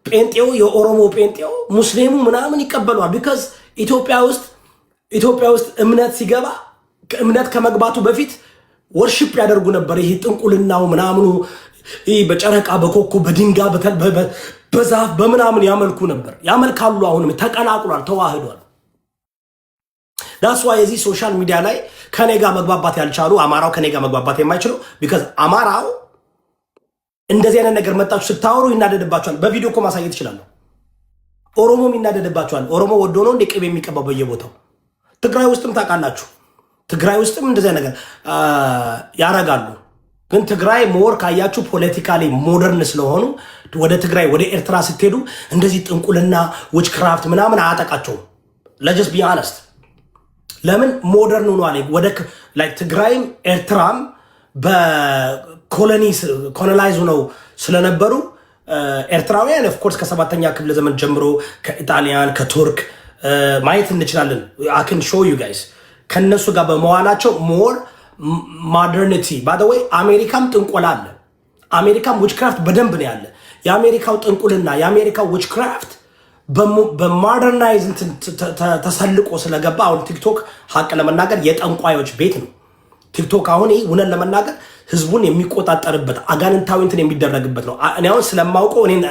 ጴንጤው፣ የኦሮሞ ጴንጤው፣ ሙስሊሙ ምናምን ይቀበለዋል። Because ኢትዮጵያ ውስጥ እምነት ሲገባ፣ እምነት ከመግባቱ በፊት worship ያደርጉ ነበር። ይሄ ጥንቁልናው ምናምኑ፣ ይህ በጨረቃ፣ በኮከብ፣ በድንጋይ፣ በዛፍ፣ በምናምን ያመልኩ ነበር፣ ያመልካሉ። አሁንም ተቀላቅሏል፣ ተዋህዷል። That's why የዚህ social media ላይ ከኔ ጋር መግባባት ያልቻሉ፣ አማራው ከኔ ጋር መግባባት የማይችለው because አማራው እንደዚህ አይነት ነገር መጣችሁ ስታወሩ ይናደድባቸዋል። በቪዲዮ እኮ ማሳየት እችላለሁ። ኦሮሞም ይናደድባቸዋል። ኦሮሞ ወዶ ነው እንደ ቅቤ የሚቀባው በየቦታው? ትግራይ ውስጥም ታውቃላችሁ። ትግራይ ውስጥም እንደዚህ ነገር ያረጋሉ። ግን ትግራይ more ካያችሁ politically modern ስለሆኑ ወደ ትግራይ፣ ወደ ኤርትራ ስትሄዱ እንደዚህ ጥንቁልና፣ witchcraft ምናምን አያጠቃቸውም። Let's just be honest። ለምን? Modern ሆኗል። ወደ ትግራይም ኤርትራም በ colonize ሆነው ስለነበሩ ኤርትራውያን of course ከሰባተኛ ክፍለ ዘመን ጀምሮ ከኢጣሊያን፣ ከቱርክ ማየት እንችላለን። I can show you guys። ከነሱ ጋር በመዋላቸው more modernity። By the way አሜሪካም ጥንቆላ አለ። አሜሪካም witchcraft በደንብ ነው ያለ። የአሜሪካው ጥንቁልና፣ የአሜሪካው witchcraft በ modernize ተሰልቆ ስለገባ አሁን ቲክቶክ ሀቅ ለመናገር የጠንቋዮች ቤት ነው። ቲክቶክ አሁን ይህ እውነት ለመናገር ህዝቡን የሚቆጣጠርበት፣ አጋንንታዊ እንትን የሚደረግበት ነው። እኔ አሁን ስለማውቀው እኔን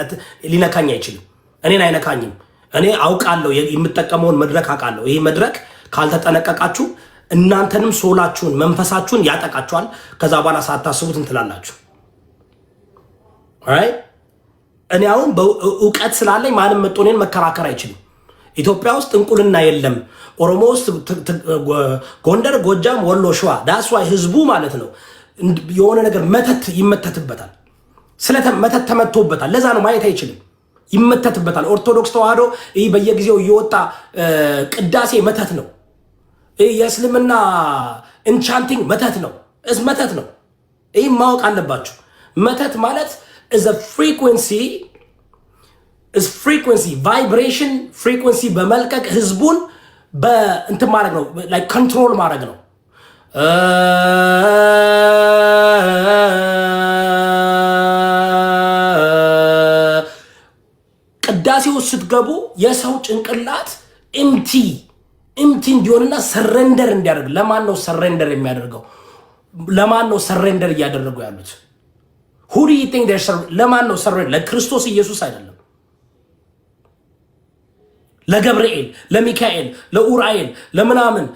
ሊነካኝ አይችልም። እኔን አይነካኝም። እኔ አውቃለሁ፣ የምጠቀመውን መድረክ አውቃለሁ። ይህ መድረክ ካልተጠነቀቃችሁ እናንተንም soul ኣችሁን መንፈሳችሁን ያጠቃችኋል። ከዛ በኋላ ሳታስቡት እንትላላችሁ። እኔ አሁን እውቀት ስላለኝ ማንም መጥቶ እኔን መከራከር አይችልም። ኢትዮጵያ ውስጥ ጥንቁልና የለም። ኦሮሞ ውስጥ ጎንደር፣ ጎጃም፣ ወሎ፣ ሸዋ፣ that's why ህዝቡ ማለት ነው የሆነ ነገር መተት ይመተትበታል። መተት ተመቶበታል። ለዛ ነው ማየት አይችልም። ይመተትበታል። ኦርቶዶክስ ተዋህዶ ይህ በየጊዜው እየወጣ ቅዳሴ መተት ነው። የእስልምና enchanting መተት ነው። መተት ነው። ይህ ማወቅ አለባችሁ። መተት ማለት is frequency vibration፣ frequency በመልቀቅ ህዝቡን በእንትን ማድረግ ነው፣ control ማድረግ ነው። ቅዳሴው ስትገቡ የሰው ጭንቅላት empty እንዲሆንና surrender እንዲያደርግ። ለማን ነው surrender የሚያደርገው? ለማን ነው surrender እያደረጉ ያሉት? Who do you think? ለማን ነው surrender? ለክርስቶስ ኢየሱስ አይደለም። ለገብርኤል፣ ለሚካኤል፣ ለኡራኤል፣ ለምናምን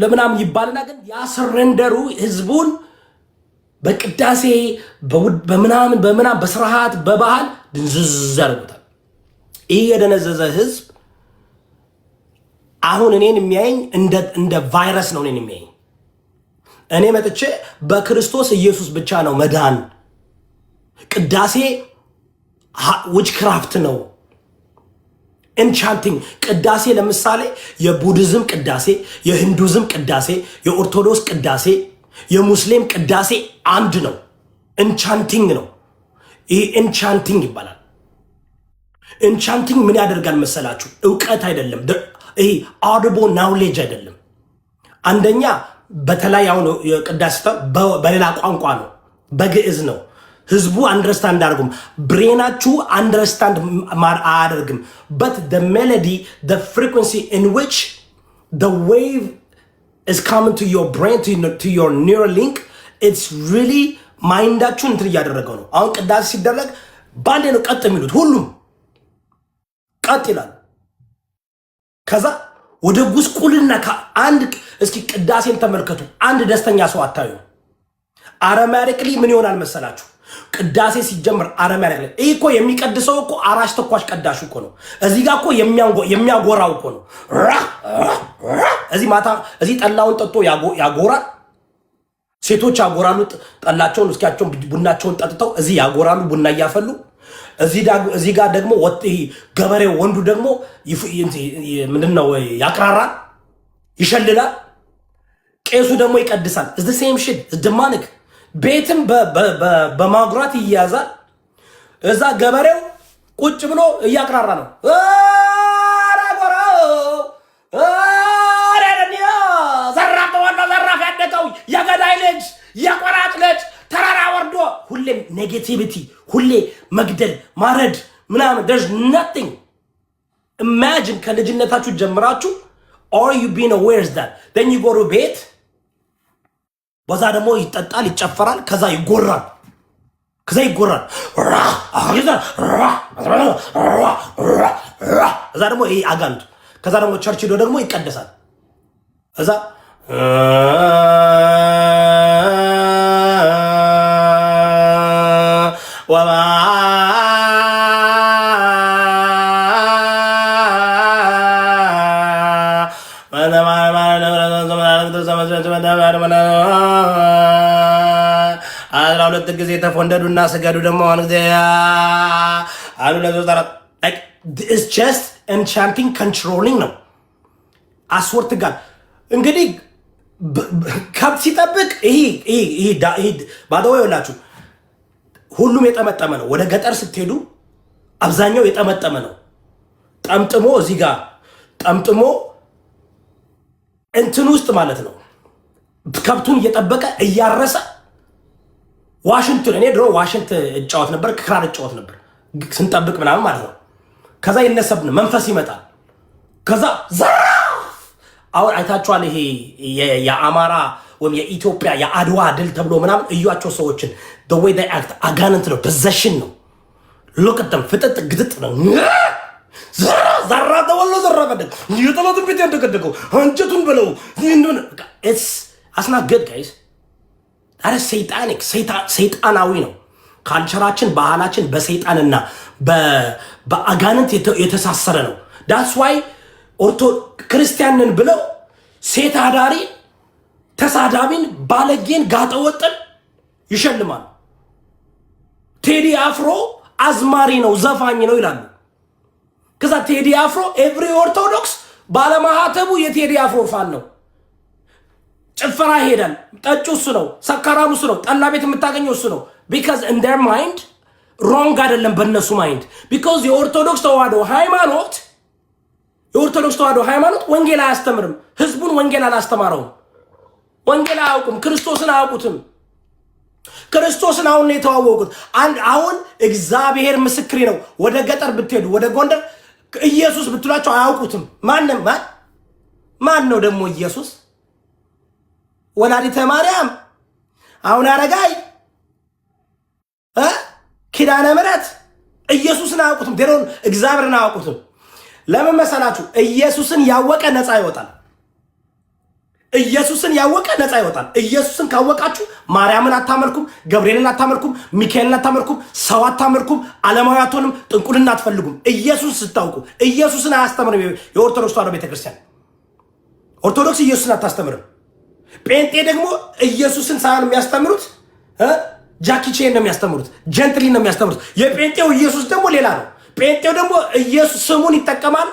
ለምናምን ይባልና ግን ያ surrender ኡ ህዝቡን በቅዳሴ፣ በምናምን በምናምን፣ በስርዓት፣ በባህል ድንዝዝ ያደርጉታል። ይህ የደነዘዘ ህዝብ አሁን እኔን የሚያየኝ እንደ ቫይረስ ነው። እኔን የሚያየኝ፣ እኔ መጥቼ በክርስቶስ ኢየሱስ ብቻ ነው መዳን፣ ቅዳሴ witchcraft ነው፣ enchanting ቅዳሴ፣ ለምሳሌ የቡድዝም ቅዳሴ፣ የሂንዱዝም ቅዳሴ፣ የኦርቶዶክስ ቅዳሴ፣ የሙስሊም ቅዳሴ አንድ ነው። Enchanting ነው። ይህ enchanting ይባላል። Enchanting ምን ያደርጋል መሰላችሁ? እውቀት አይደለም። ይሄ audible knowledge አይደለም። አንደኛ በተለይ አሁን ቅዳሴ በሌላ ቋንቋ ነው፣ በግዕዝ ነው። ህዝቡ understand አያደርጉም። Brain ኣችሁ understand አያደርግም። But melody, frequency in which wave is coming to your brain, to your Neuralink, it's really mind ኣችሁን እንትን እያደረገው ነው። አሁን ቅዳሴ ሲደረግ ባንዴ ነው ቀጥ የሚሉት፣ ሁሉም ቀጥ ይላሉ። ከዛ ወደ ጉስቁልና አንድ እስኪ ቅዳሴን ተመልከቱ። አንድ ደስተኛ ሰው አታዩ። Automatically ምን ይሆናል መሰላችሁ? ቅዳሴ ሲጀምር automatically ይህ እኮ የሚቀድሰው እኮ አራሽ ተኳሽ ቀዳሹ እኮ ነው። እዚህ ጋር እኮ የሚያጎራው እኮ ነው። እዚህ ማታ እዚህ ጠላውን ጠጥቶ ያጎራል። ሴቶች ያጎራሉ። ጠላቸውን፣ ውስኪያቸውን፣ ቡናቸውን ጠጥተው እዚህ ያጎራሉ፣ ቡና እያፈሉ። እዚህ ጋር ደግሞ ገበሬው ወንዱ ደግሞ ምንድን ነው ያቅራራል፣ ይሸልላል። ቄሱ ደግሞ ይቀድሳል። It's same shit, demonic። ቤትም በማጉራት ይያዛል። እዛ ገበሬው ቁጭ ብሎ እያቅራራ ነው። ዘራፍ ተወልዶ ዘራፍ ያደገው፣ የገዳይ ልጅ፣ የቆራጭ ልጅ፣ ተራራ ወርዶ፣ ሁሌም negativity፣ ሁሌ መግደል፣ ማረድ፣ ምናምን there's nothing። Imagine ከልጅነታችሁ ጀምራችሁ or you been aware that then you go to ቤት፣ በዛ ደግሞ ይጠጣል፣ ይጨፈራል፣ ከዛ ይጎራል፣ ከዛ ይጎራል። እዛ ደግሞ ይሄ አጋንንቱ፣ ከዛ ደግሞ church ሄዶ ደግሞ ይቀደሳል። እዛ ወማ 12 ጊዜ ተፎንደዱና ስገዱ ደግሞ አሁን ጊዜ አንድ ሁለት ሦስት አራት። It's just enchanting, controlling ነው። I swear to God እንግዲህ ከብት ሲጠብቅ ይሄ by the way ይኸውላችሁ ሁሉም የጠመጠመ ነው። ወደ ገጠር ስትሄዱ አብዛኛው የጠመጠመ ነው። ጠምጥሞ እዚህ ጋር ጠምጥሞ እንትን ውስጥ ማለት ነው፣ ከብቱን እየጠበቀ እያረሰ ዋሽንቱን፣ እኔ ድሮ ዋሽንት እጫወት ነበር፣ ክራር እጫወት ነበር ስንጠብቅ ምናምን ማለት ነው። ከዛ ይነሰብን መንፈስ ይመጣል። ከዛ ዘራፍ። አሁን አይታችኋል። ይሄ የአማራ ወይም የኢትዮጵያ የአድዋ ድል ተብሎ ምናምን እዩዋቸው ሰዎችን፣ the way they act አጋንንት ነው፣ possession ነው። Look at them፣ ፍጥጥ ግጥጥ ነው። ዘራ ተወሎ ዘራ የጠላትን ቤት ያንደቀደቀው አንጀቱን በለው። It's not good, guys። ኧረ satanic፣ ሰይጣናዊ ነው። Culture ኣችን ባህላችን በሰይጣንና በአጋንንት የተሳሰረ ነው። That's why ኦርቶ ክርስቲያንን ብለው ሴት አዳሪ፣ ተሳዳቢን፣ ባለጌን፣ ጋጠወጥን ይሸልማሉ። ቴዲ አፍሮ አዝማሪ ነው፣ ዘፋኝ ነው ይላሉ። ከዛ ቴዲ አፍሮ every ኦርቶዶክስ ባለማህተቡ የቴዲ አፍሮ fan ነው። ጭፈራ ይሄዳል። ጠጩ እሱ ነው፣ ሰካራሙ እሱ ነው፣ ጠላ ቤት የምታገኘው እሱ ነው። Because in their mind wrong አይደለም በእነሱ mind፣ because የኦርቶዶክስ ተዋህዶ ሃይማኖት ወንጌል አያስተምርም። ህዝቡን ወንጌል አላስተማረውም። ወንጌል አያውቁም። ክርስቶስን አያውቁትም። ክርስቶስን አሁን ነው የተዋወቁት። አሁን እግዚአብሔር ምስክሬ ነው። ወደ ገጠር ብትሄዱ፣ ወደ ጎንደር ኢየሱስ ብትሏቸው አያውቁትም። ማንም ማን ነው ደግሞ ኢየሱስ? ወላዲተ ማርያም፣ አቡነ አረጋዊ፣ ኪዳነ ምሕረት ኢየሱስን አያውቁትም። They don't፣ እግዚአብሔርን አያውቁትም። ለምን መሰላችሁ? ኢየሱስን ያወቀ ነፃ ይወጣል። ኢየሱስን ያወቀ ነፃ ይወጣል። ኢየሱስን ካወቃችሁ ማርያምን አታመልኩም፣ ገብርኤልን አታመልኩም፣ ሚካኤልን አታመልኩም፣ ሰው አታመልኩም፣ ዓለማዊ አትሆንም፣ ጥንቁልና አትፈልጉም። ኢየሱስ ስታውቁ፣ ኢየሱስን አያስተምርም የኦርቶዶክስ ተዋሕዶ ቤተክርስቲያን። ኦርቶዶክስ ኢየሱስን አታስተምርም። ጴንጤ ደግሞ ኢየሱስን ሳይሆን የሚያስተምሩት ጃኪ ቼን ነው የሚያስተምሩት፣ ጄት ሊ ነው የሚያስተምሩት። የጴንጤው ኢየሱስ ደግሞ ሌላ ነው። ጴንጤው ደግሞ ኢየሱስ ስሙን ይጠቀማሉ፣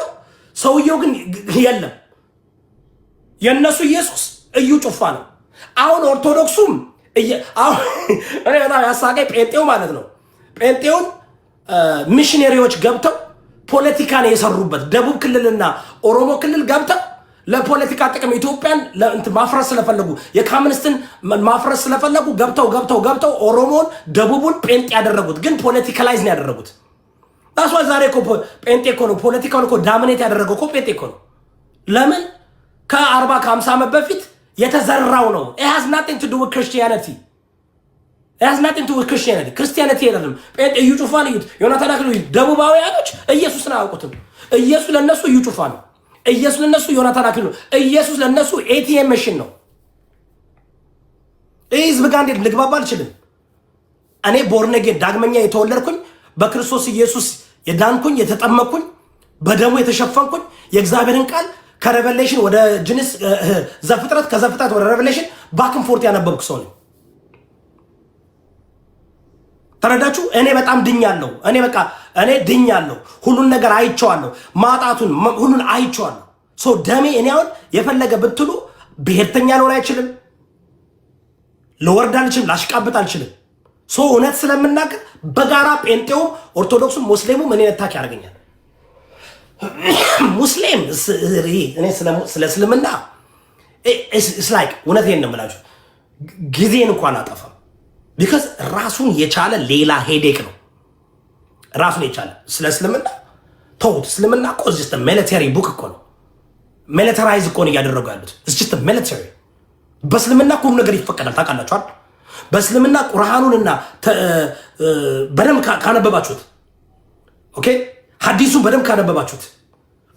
ሰውየው ግን የለም። የእነሱ ኢየሱስ እዩ ጩፋ ነው። አሁን ኦርቶዶክሱም እኔ በጣም ያሳቀኝ ጴንጤው ማለት ነው። ጴንጤውን ሚሽነሪዎች ገብተው ፖለቲካ ነው የሰሩበት። ደቡብ ክልልና ኦሮሞ ክልል ገብተው ለፖለቲካ ጥቅም ኢትዮጵያን ማፍረስ ስለፈለጉ፣ የኮሚኒስትን ማፍረስ ስለፈለጉ ገብተው ገብተው ገብተው ኦሮሞን ደቡቡን ጴንጤ ያደረጉት፣ ግን politicalize ነው ያደረጉት። That's why ዛሬ እኮ ጴንጤ እኮ ነው ፖለቲካውን እኮ dominate ያደረገው እኮ ጴንጤ እኮ ነው። ለምን? ከ40 ከ50 ዓመት በፊት የተዘራው ነው። It has nothing to do with Christianity. It has nothing to do with Christianity. Christianity አይደለም። ጴንጤ እዩ ጩፋን እዩት፣ ዮናታን አክሊሉ እዩት። ደቡባውያኖች ኢየሱስን አያውቁትም። ኢየሱስ ለነሱ እዩ ጩፋ ነው። ኢየሱስ ለነሱ ዮናታን አክሊሉ ነው። ኢየሱስ ለነሱ ATM machine ነው። ይህ ህዝብ ጋር እንዴት ልግባባ አልችልም። እኔ born again ዳግመኛ የተወለድኩኝ፣ በክርስቶስ ኢየሱስ የዳንኩኝ፣ የተጠመቅኩኝ፣ በደሙ የተሸፈንኩኝ፣ የእግዚአብሔርን ቃል ከ Revelation ወደ Genesis፣ ዘፍጥረት፣ ከዘፍጥረት ወደ Revelation back and forth ያነበብኩ ሰው ነኝ። ተረዳችሁ? እኔ በጣም ድኛለሁ። እኔ በቃ እኔ ድኛለሁ። ሁሉን ነገር አይቼዋለሁ። ማጣቱን ሁሉን አይቼዋለሁ። So ደሜ እኔ አሁን የፈለገ ብትሉ ብሔርተኛ ልሆን አይችልም። ልወርድ አልችልም። ላሽቃብጥ አልችልም። So እውነት ስለምናገር በጋራ ጴንጤውም ኦርቶዶክሱም ሙስሊሙም እኔን attack ያደርገኛል። ሙስሊም እኔ ስለ እስልምና like እውነቴን ነው የምላችሁ ጊዜን እንኳን አጠፋም። Because ራሱን የቻለ ሌላ headache ነው። ራሱን የቻለ ስለ እስልምና ተውት። እስልምና እኮ just military book እኮ ነው። Militarize እኮ ነው እያደረጉ ያሉት። Just military። በእስልምና ሁሉ ነገር ይፈቀዳል። ታውቃላችኋል። በእስልምና ቁርአኑንና በደንብ ካነበባችሁት፣ okay፣ ሐዲሱን በደንብ ካነበባችሁት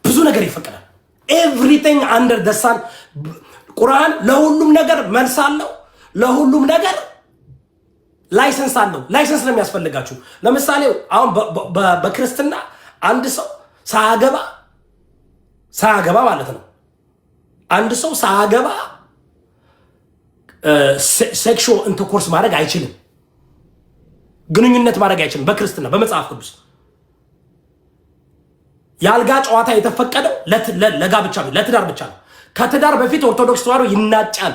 ብዙ ነገር ይፈቀዳል። Everything under the sun። ቁርአን ለሁሉም ነገር መልስ አለው። ለሁሉም ነገር license አለው። License ነው የሚያስፈልጋችሁ። ለምሳሌ አሁን በክርስትና አንድ ሰው ሳያገባ ማለት ነው፣ አንድ ሰው ሳያገባ sexual intercourse ማድረግ አይችልም። ግንኙነት ማድረግ አይችልም። በክርስትና በመጽሐፍ ቅዱስ የአልጋ ጨዋታ የተፈቀደው ለጋብቻ፣ ለትዳር ብቻ ነው። ከትዳር በፊት ኦርቶዶክስ ተዋሕዶ ይናጫል።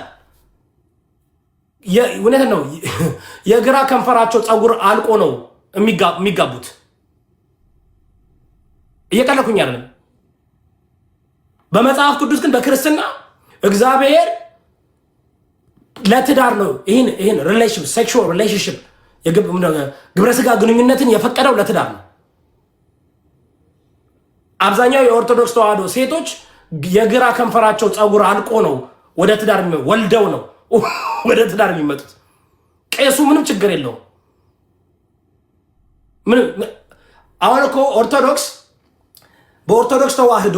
እውነት ነው። የግራ ከንፈራቸው ፀጉር አልቆ ነው የሚጋቡት። እየቀለድኩኝ አይደለም። በመጽሐፍ ቅዱስ ግን በክርስትና እግዚአብሔር ለትዳር ነው ይህን relation፣ sexual relationship፣ ግብረ ስጋ ግንኙነትን የፈቀደው ለትዳር ነው። አብዛኛው የኦርቶዶክስ ተዋህዶ ሴቶች የግራ ከንፈራቸው ፀጉር አልቆ ነው ወደ ትዳር፣ ወልደው ነው ወደ ትዳር የሚመጡት። ቄሱ ምንም ችግር የለውም። አሁን እኮ ኦርቶዶክስ፣ በኦርቶዶክስ ተዋህዶ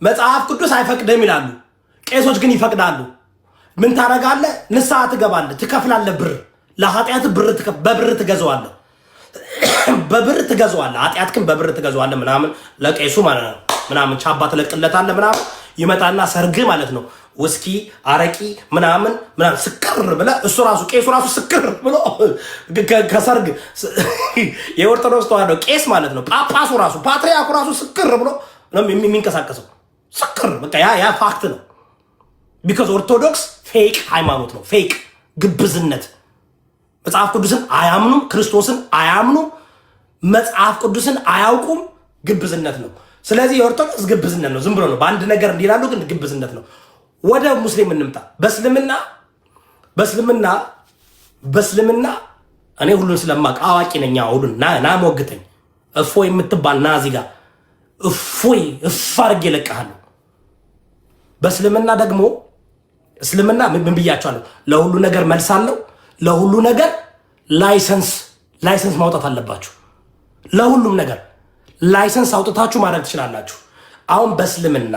መጽሐፍ ቅዱስ አይፈቅድም ይላሉ። ቄሶች ግን ይፈቅዳሉ። ምን ታደርጋለህ? ንስሐ ትገባለህ፣ ትከፍላለህ። ብር ለኃጢአት ብር በብር ትገዛዋለህ፣ በብር ትገዛዋለህ። ኃጢአትክን በብር ትገዛዋለህ ምናምን ለቄሱ ማለት ነው፣ ምናምን ቻባ ትለቅለታለህ ምናምን፣ ይመጣና ሰርግ ማለት ነው፣ ውስኪ፣ አረቂ ምናምን ምናምን ስክር ብለህ፣ እሱ ራሱ ቄሱ ራሱ ስክር ብሎ ከሰርግ፣ የኦርቶዶክስ ተዋህዶ ቄስ ማለት ነው፣ ጳጳሱ ራሱ፣ ፓትርያርኩ ራሱ ስክር ብሎ ነው የሚንቀሳቀሰው። ስክር በቃ ያ fact ነው። Because ኦርቶዶክስ fake ሃይማኖት ነው። Fake ግብዝነት። መጽሐፍ ቅዱስን አያምኑም፣ ክርስቶስን አያምኑም፣ መጽሐፍ ቅዱስን አያውቁም። ግብዝነት ነው። ስለዚህ የኦርቶዶክስ ግብዝነት ነው። ዝም ብሎ ነው፣ በአንድ ነገር እንዲላሉ ግን ግብዝነት ነው። ወደ ሙስሊም እንምጣ። በእስልምና እኔ ሁሉን ስለማቅ አዋቂ ነኝ። ሁሉን ና ሞግተኝ። እፎይ የምትባል ና እዚህ ጋር፣ እፎይ እፍ አድርጌ እለቅሃለሁ። በእስልምና ደግሞ፣ እስልምና ምን ብያቸዋለሁ? ለሁሉ ነገር መልስ አለው። ለሁሉ ነገር license ማውጣት አለባችሁ። ለሁሉም ነገር license አውጥታችሁ ማድረግ ትችላላችሁ። አሁን በእስልምና፣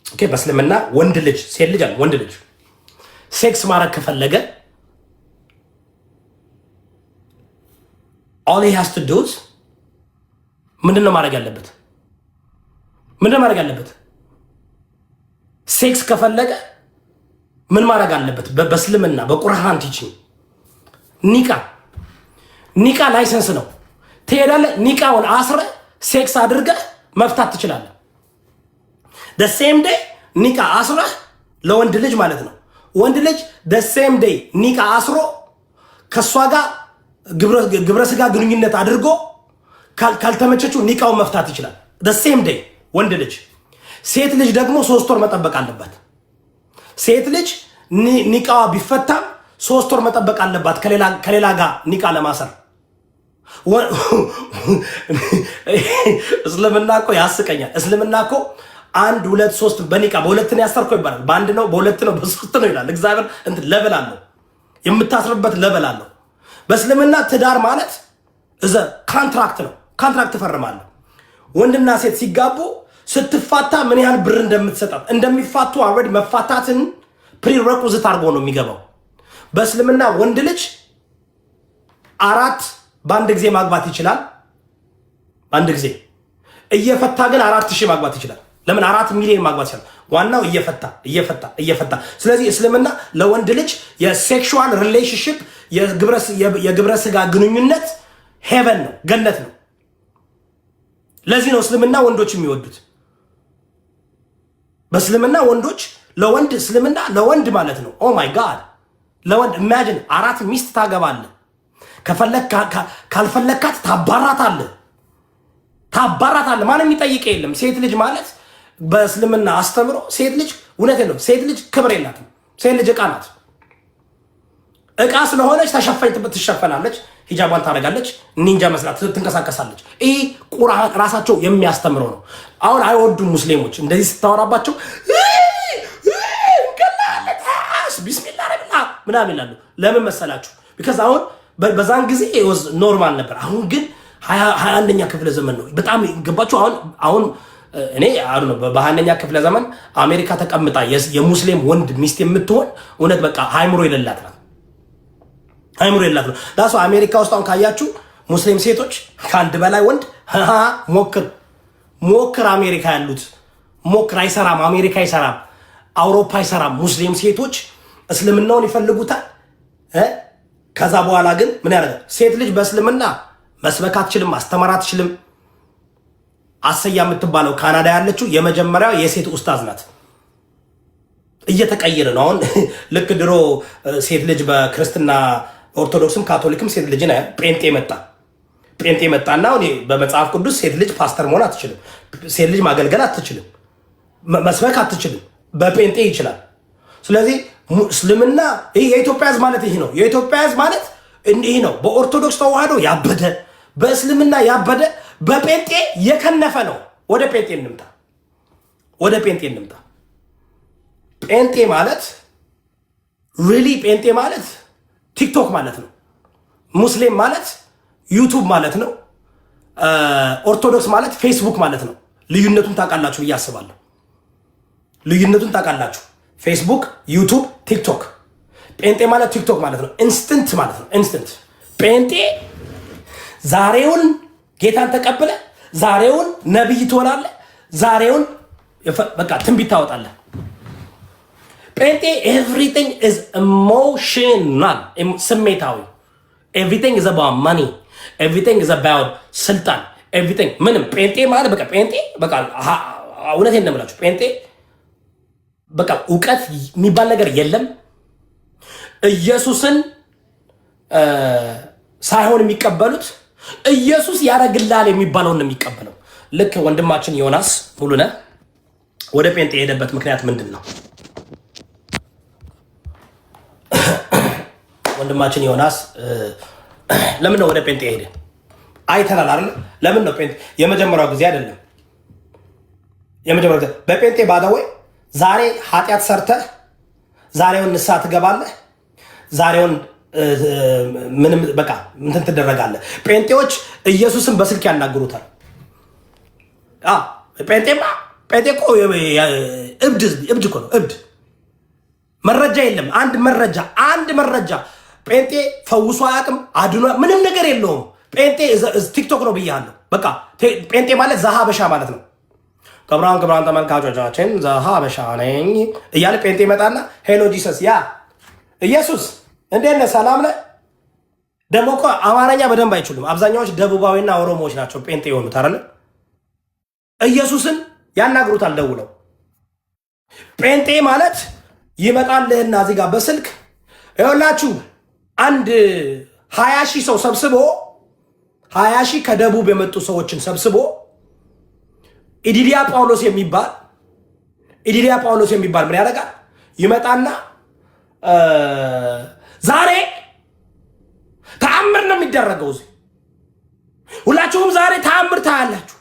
okay፣ በእስልምና ወንድ ልጅ፣ ሴት ልጅ አለ፣ ወንድ ልጅ sex ማድረግ ከፈለገ all he has to do፣ ምንድን ነው ማድረግ ያለበት? ምንድን ነው ማድረግ ያለበት? Sex ከፈለገ ምን ማድረግ አለበት? በእስልምና በቁርአን teaching ኒካ license ነው። ትሄዳለህ፣ ኒካውን አስረህ sex አድርገህ መፍታት ትችላለህ። Same day ኒካ አስረህ ለወንድ ልጅ ማለት ነው። ወንድ ልጅ same day ኒካ አስሮ ከእሷ ጋር ግብረ ስጋ ግንኙነት አድርጎ ካልተመቸችው ኒካውን መፍታት ይችላል። Same day ወንድ ልጅ። ሴት ልጅ ደግሞ 3 ወር መጠበቅ አለባት። ሴት ልጅ ኒካዋ ቢፈታም 3 ወር መጠበቅ አለባት ከሌላ ጋር ኒካ ለማሰር። እስልምና እኮ ያስቀኛል። እስልምና እኮ አንድ፣ ሁለት፣ ሶስት፣ በኒካ በሁለት ነው ያሰርከው ይባላል። በአንድ ነው፣ በሁለት ነው፣ በሶስት ነው ይላል። እግዚአብሔር እንትን level አለው፣ የምታስርበት level አለው። በእስልምና ትዳር ማለት is a contract ነው። Contract ትፈርማለህ። ወንድና ሴት ሲጋቡ ስትፋታ ምን ያህል ብር እንደምትሰጣት፣ እንደሚፋቱ already መፋታትን prerequisite አድርጎ ነው የሚገባው። በእስልምና ወንድ ልጅ አራት በአንድ ጊዜ ማግባት ይችላል። በአንድ ጊዜ እየፈታ ግን 4,000 ማግባት ይችላል። ለምን 4 ሚሊዮን ማግባት ይችላል። ዋናው እየፈታ እየፈታ እየፈታ። ስለዚህ እስልምና ለወንድ ልጅ የ sexual relationship፣ የግብረ ስጋ ግንኙነት heaven ነው፣ ገነት ነው። ለዚህ ነው እስልምና ወንዶች የሚወዱት። በእስልምና ወንዶች፣ ለወንድ፣ እስልምና ለወንድ ማለት ነው። Oh my God፣ ለወንድ imagine አራት ሚስት ታገባለህ። ካልፈለካት ታባራታለህ፣ ታባራታለህ። ማንም የሚጠይቅ የለም። ሴት ልጅ ማለት በእስልምና አስተምሮ ሴት ልጅ፣ እውነት ነው፣ ሴት ልጅ ክብር የላትም። ሴት ልጅ እቃ ናት። እቃ ስለሆነች ተሸፋኝ ትሸፈናለች። ሂጃቧን ታደርጋለች፣ ኒንጃ መስላ ትንቀሳቀሳለች። ይህ ቁርአን ራሳቸው የሚያስተምረው ነው። አሁን አይወዱም ሙስሊሞች እንደዚህ ስታወራባቸው፣ ቢስሚላ ምናምን ይላሉ። ለምን መሰላችሁ? Because አሁን በዛን ጊዜ normal ነበር። አሁን ግን 21ኛ ክፍለ ዘመን ነው። በጣም ገባችሁ? አሁን እኔ አሁን በ21ኛ ክፍለ ዘመን አሜሪካ ተቀምጣ የሙስሊም ወንድ ሚስት የምትሆን እውነት በቃ አይምሮ የሌላት ናት። አይምሮ የሌላት ነው። That's why አሜሪካ ውስጥ አሁን ካያችሁ ሙስሊም ሴቶች ከአንድ በላይ ወንድ ሞክር ሞክር፣ አሜሪካ ያሉት ሞክር፣ አይሰራም። አሜሪካ አይሰራም፣ አውሮፓ አይሰራም። ሙስሊም ሴቶች እስልምናውን ይፈልጉታል። ከዛ በኋላ ግን ምን ያደርጋል? ሴት ልጅ በእስልምና መስበክ አትችልም፣ ማስተማር አትችልም። አሰያ የምትባለው ካናዳ ያለችው የመጀመሪያው የሴት ኡስታዝ ናት። እየተቀየረ ነው። አሁን ልክ ድሮ ሴት ልጅ በክርስትና ኦርቶዶክስም ካቶሊክም ሴት ልጅን ጴንጤ መጣ። ጴንጤ መጣና አሁን በመጽሐፍ ቅዱስ ሴት ልጅ ፓስተር መሆን አትችልም፣ ሴት ልጅ ማገልገል አትችልም፣ መስበክ አትችልም። በጴንጤ ይችላል። ስለዚህ እስልምና ይህ የኢትዮጵያ ሕዝብ ማለት ይህ ነው። የኢትዮጵያ ሕዝብ ማለት ይህ ነው። በኦርቶዶክስ ተዋህዶ ያበደ፣ በእስልምና ያበደ፣ በጴንጤ የከነፈ ነው። ወደ ጴንጤ እንምጣ። ወደ ጴንጤ እንምጣ። ጴንጤ ማለት really ጴንጤ ማለት ቲክቶክ ማለት ነው። ሙስሊም ማለት ዩቱብ ማለት ነው። ኦርቶዶክስ ማለት ፌስቡክ ማለት ነው። ልዩነቱን ታውቃላችሁ ብዬ አስባለሁ። ልዩነቱን ታውቃላችሁ። ፌስቡክ፣ ዩቱብ፣ ቲክቶክ። ጴንጤ ማለት ቲክቶክ ማለት ነው። Instant ማለት ነው። Instant ጴንጤ ዛሬውን ጌታን ተቀብለህ ዛሬውን ነቢይ ትሆናለህ። ዛሬውን በቃ ትንቢት ታወጣለህ። ጴንጤ everything is emotional፣ ስሜታዊ። Everything is about money፣ everything is about ስልጣን፣ everything ምንም። ጴንጤ ማለት በቃ ጴንጤ በቃ እውነቴን ነው የምላችሁ፣ ጴንጤ በቃ እውቀት የሚባል ነገር የለም። ኢየሱስን ሳይሆን የሚቀበሉት ኢየሱስ ያደርግልሃል የሚባለውን ነው የሚቀበለው። ልክ ወንድማችን ዮናስ ሙሉነህ ወደ ጴንጤ የሄደበት ምክንያት ምንድን ነው? ወንድማችን ዮናስ ለምን ነው ወደ ጴንጤ የሄደ? አይተናል አይደል? ለምን ነው ጴንጤ? የመጀመሪያው ጊዜ አይደለም። የመጀመሪያው ጊዜ በጴንጤ by the way ዛሬ ኃጢአት ሰርተህ ዛሬውን ንስሐ ትገባለህ። ዛሬውን ምንም በቃ እንትን ትደረጋለህ። ጴንጤዎች ኢየሱስን በስልክ ያናግሩታል። ጴንጤማ ጴንጤ እኮ እብድ እብድ እኮ ነው፣ እብድ። መረጃ የለም። አንድ መረጃ፣ አንድ መረጃ ጴንጤ ፈውሶ አያውቅም፣ አድኖ ምንም ነገር የለውም። ጴንጤ ቲክቶክ ነው ብያለሁ። በቃ ጴንጤ ማለት ዘሀበሻ ማለት ነው። ክቡራን ክቡራን ተመልካቾቻችን ዘሀበሻ ነኝ እያለ ጴንጤ ይመጣና hello Jesus፣ yeah ኢየሱስ እንዴት ነህ? ሰላም ነህ? ደግሞ እኮ አማርኛ በደንብ አይችሉም። አብዛኛዎች ደቡባዊና ኦሮሞዎች ናቸው ጴንጤ የሆኑት አይደለ? ኢየሱስን ያናግሩታል ደውለው። ጴንጤ ማለት ይመጣልህና እዚህ ጋር በስልክ ይኸውላችሁ አንድ 20,000 ሰው ሰብስቦ፣ 20,000 ከደቡብ የመጡ ሰዎችን ሰብስቦ ኢዲዲያ ጳውሎስ የሚባል፣ ኢዲዲያ ጳውሎስ የሚባል ምን ያደርጋል? ይመጣና ዛሬ ተአምር ነው የሚደረገው። እዚህ ሁላችሁም ዛሬ ተአምር ታያላችሁ።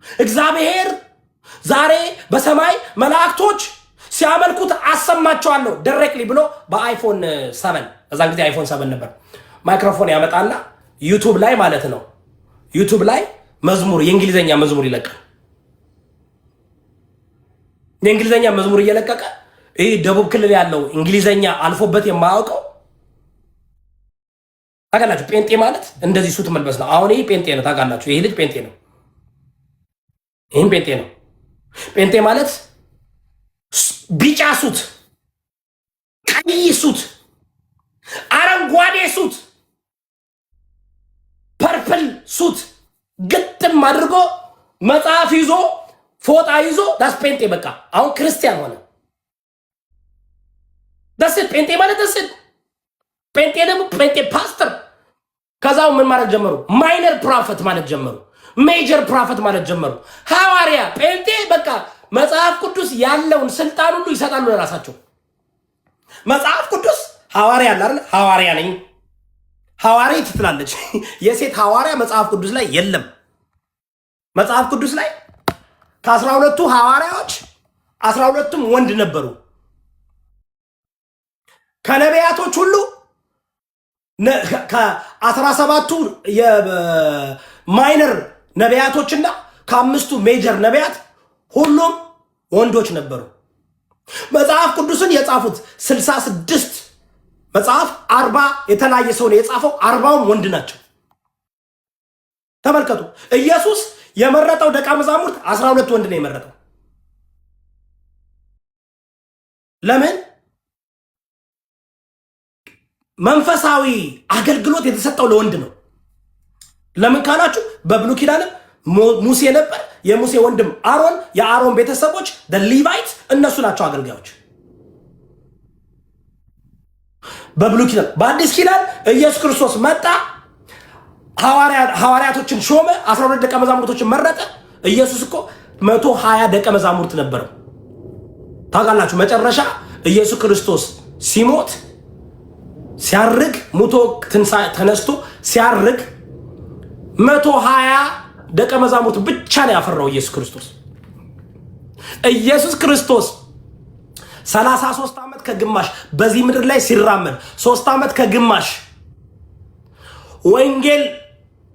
እግዚአብሔር ዛሬ በሰማይ መላእክቶች ሲያመልኩት አሰማቸዋለሁ directly ብሎ በ iPhone 7፣ እዛን ጊዜ iPhone 7 ነበር፣ ማይክሮፎን ያመጣና ዩቱብ ላይ ማለት ነው፣ ዩቱብ ላይ መዝሙር፣ የእንግሊዝኛ መዝሙር ይለቃል። የእንግሊዝኛ መዝሙር እየለቀቀ ይህ ደቡብ ክልል ያለው እንግሊዘኛ አልፎበት የማያውቀው ታውቃላችሁ። ጴንጤ ማለት እንደዚህ suit መልበስ ነው። አሁን ይህ ጴንጤ ነው ታውቃላችሁ። ይህ ልጅ ጴንጤ ነው። ይህም ጴንጤ ነው። ጴንጤ ማለት ቢጫ suit፣ ቀይ suit፣ አረንጓዴ suit፣ purple suit ግጥም አድርጎ መጽሐፍ ይዞ ፎጣ ይዞ that's ጴንጤ። በቃ አሁን ክርስቲያን ሆነ። That's it ጴንጤ ማለት that's it። ጴንጤ ደግሞ ጴንጤ ፓስተር። ከዛው ምን ማለት ጀመሩ? Minor prophet ማለት ጀመሩ። Major prophet ማለት ጀመሩ። ሐዋርያ ጴንጤ በቃ መጽሐፍ ቅዱስ ያለውን ስልጣን ሁሉ ይሰጣሉ ለራሳቸው። መጽሐፍ ቅዱስ ሐዋርያ አለ አይደል? ሐዋርያ ነኝ፣ ሐዋርያት ትላለች። የሴት ሐዋርያ መጽሐፍ ቅዱስ ላይ የለም። መጽሐፍ ቅዱስ ላይ ከ12ቱ ሐዋርያዎች 12ቱም ወንድ ነበሩ። ከነቢያቶች ሁሉ ከ17ቱ የ minor ነቢያቶችና ከአምስቱ major ነቢያት ሁሉም ወንዶች ነበሩ። መጽሐፍ ቅዱስን የጻፉት 66 መጽሐፍ 40 የተለያየ ሰው ነው የጻፈው፣ 40ውም ወንድ ናቸው። ተመልከቱ። ኢየሱስ የመረጠው ደቀ መዛሙርት 12 ወንድ ነው የመረጠው። ለምን? መንፈሳዊ አገልግሎት የተሰጠው ለወንድ ነው። ለምን ካላችሁ በብሉይ ኪዳንም ሙሴ ነበር፣ የሙሴ ወንድም አሮን፣ የአሮን ቤተሰቦች Levite፣ እነሱ ናቸው አገልጋዮች በብሉይ ኪዳን። በአዲስ ኪዳን ኢየሱስ ክርስቶስ መጣ፣ ሐዋርያቶችን ሾመ፣ 12 ደቀ መዛሙርቶችን መረጠ። ኢየሱስ እኮ 120 ደቀ መዛሙርት ነበረው። ታውቃላችሁ፣ መጨረሻ ኢየሱስ ክርስቶስ ሲሞት ሲያርግ ሙቶ ተነስቶ ሲያርግ 120 ደቀ መዛሙርት ብቻ ነው ያፈራው ኢየሱስ ክርስቶስ። ኢየሱስ ክርስቶስ 33 ዓመት ከግማሽ በዚህ ምድር ላይ ሲራመድ 3 ዓመት ከግማሽ ወንጌል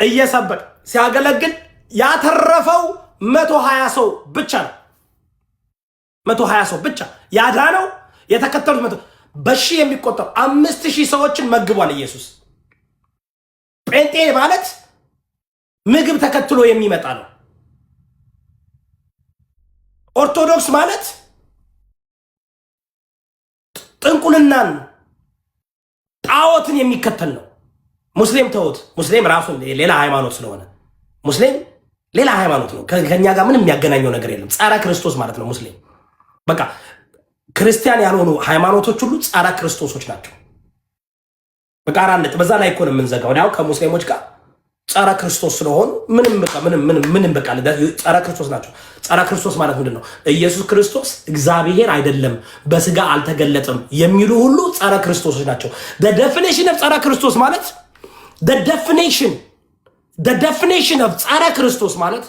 እየሰበከ ሲያገለግል ያተረፈው 120 ሰው ብቻ ነው። 120 ሰው ብቻ ያዳነው የተከተሉት መቶ በሺህ የሚቆጠሩ 5,000 ሰዎችን መግቧል ኢየሱስ። ጴንጤ ማለት ምግብ ተከትሎ የሚመጣ ነው። ኦርቶዶክስ ማለት ጥንቁልናን ጣዖትን የሚከተል ነው። ሙስሊም ተውት። ሙስሊም ራሱን ሌላ ሃይማኖት ስለሆነ ሙስሊም ሌላ ሃይማኖት ነው። ከኛ ጋር ምንም የሚያገናኘው ነገር የለም። ጸረ ክርስቶስ ማለት ነው ሙስሊም። በቃ ክርስቲያን ያልሆኑ ሃይማኖቶች ሁሉ ጸረ ክርስቶሶች ናቸው። በቃ አራት በዛ ላይ እኮ ነው የምንዘጋው። ያው ከሙስሊሞች ጋር ጸረ ክርስቶስ ስለሆኑ ምንም በቃ ምንም ምንም ምንም በቃ ጸረ ክርስቶስ ናቸው። ጸረ ክርስቶስ ማለት ምንድን ነው? ኢየሱስ ክርስቶስ እግዚአብሔር አይደለም፣ በስጋ አልተገለጠም የሚሉ ሁሉ ጸረ ክርስቶሶች ናቸው። Definition of ጸረ ክርስቶስ ማለት definition of ጸረ ክርስቶስ ማለት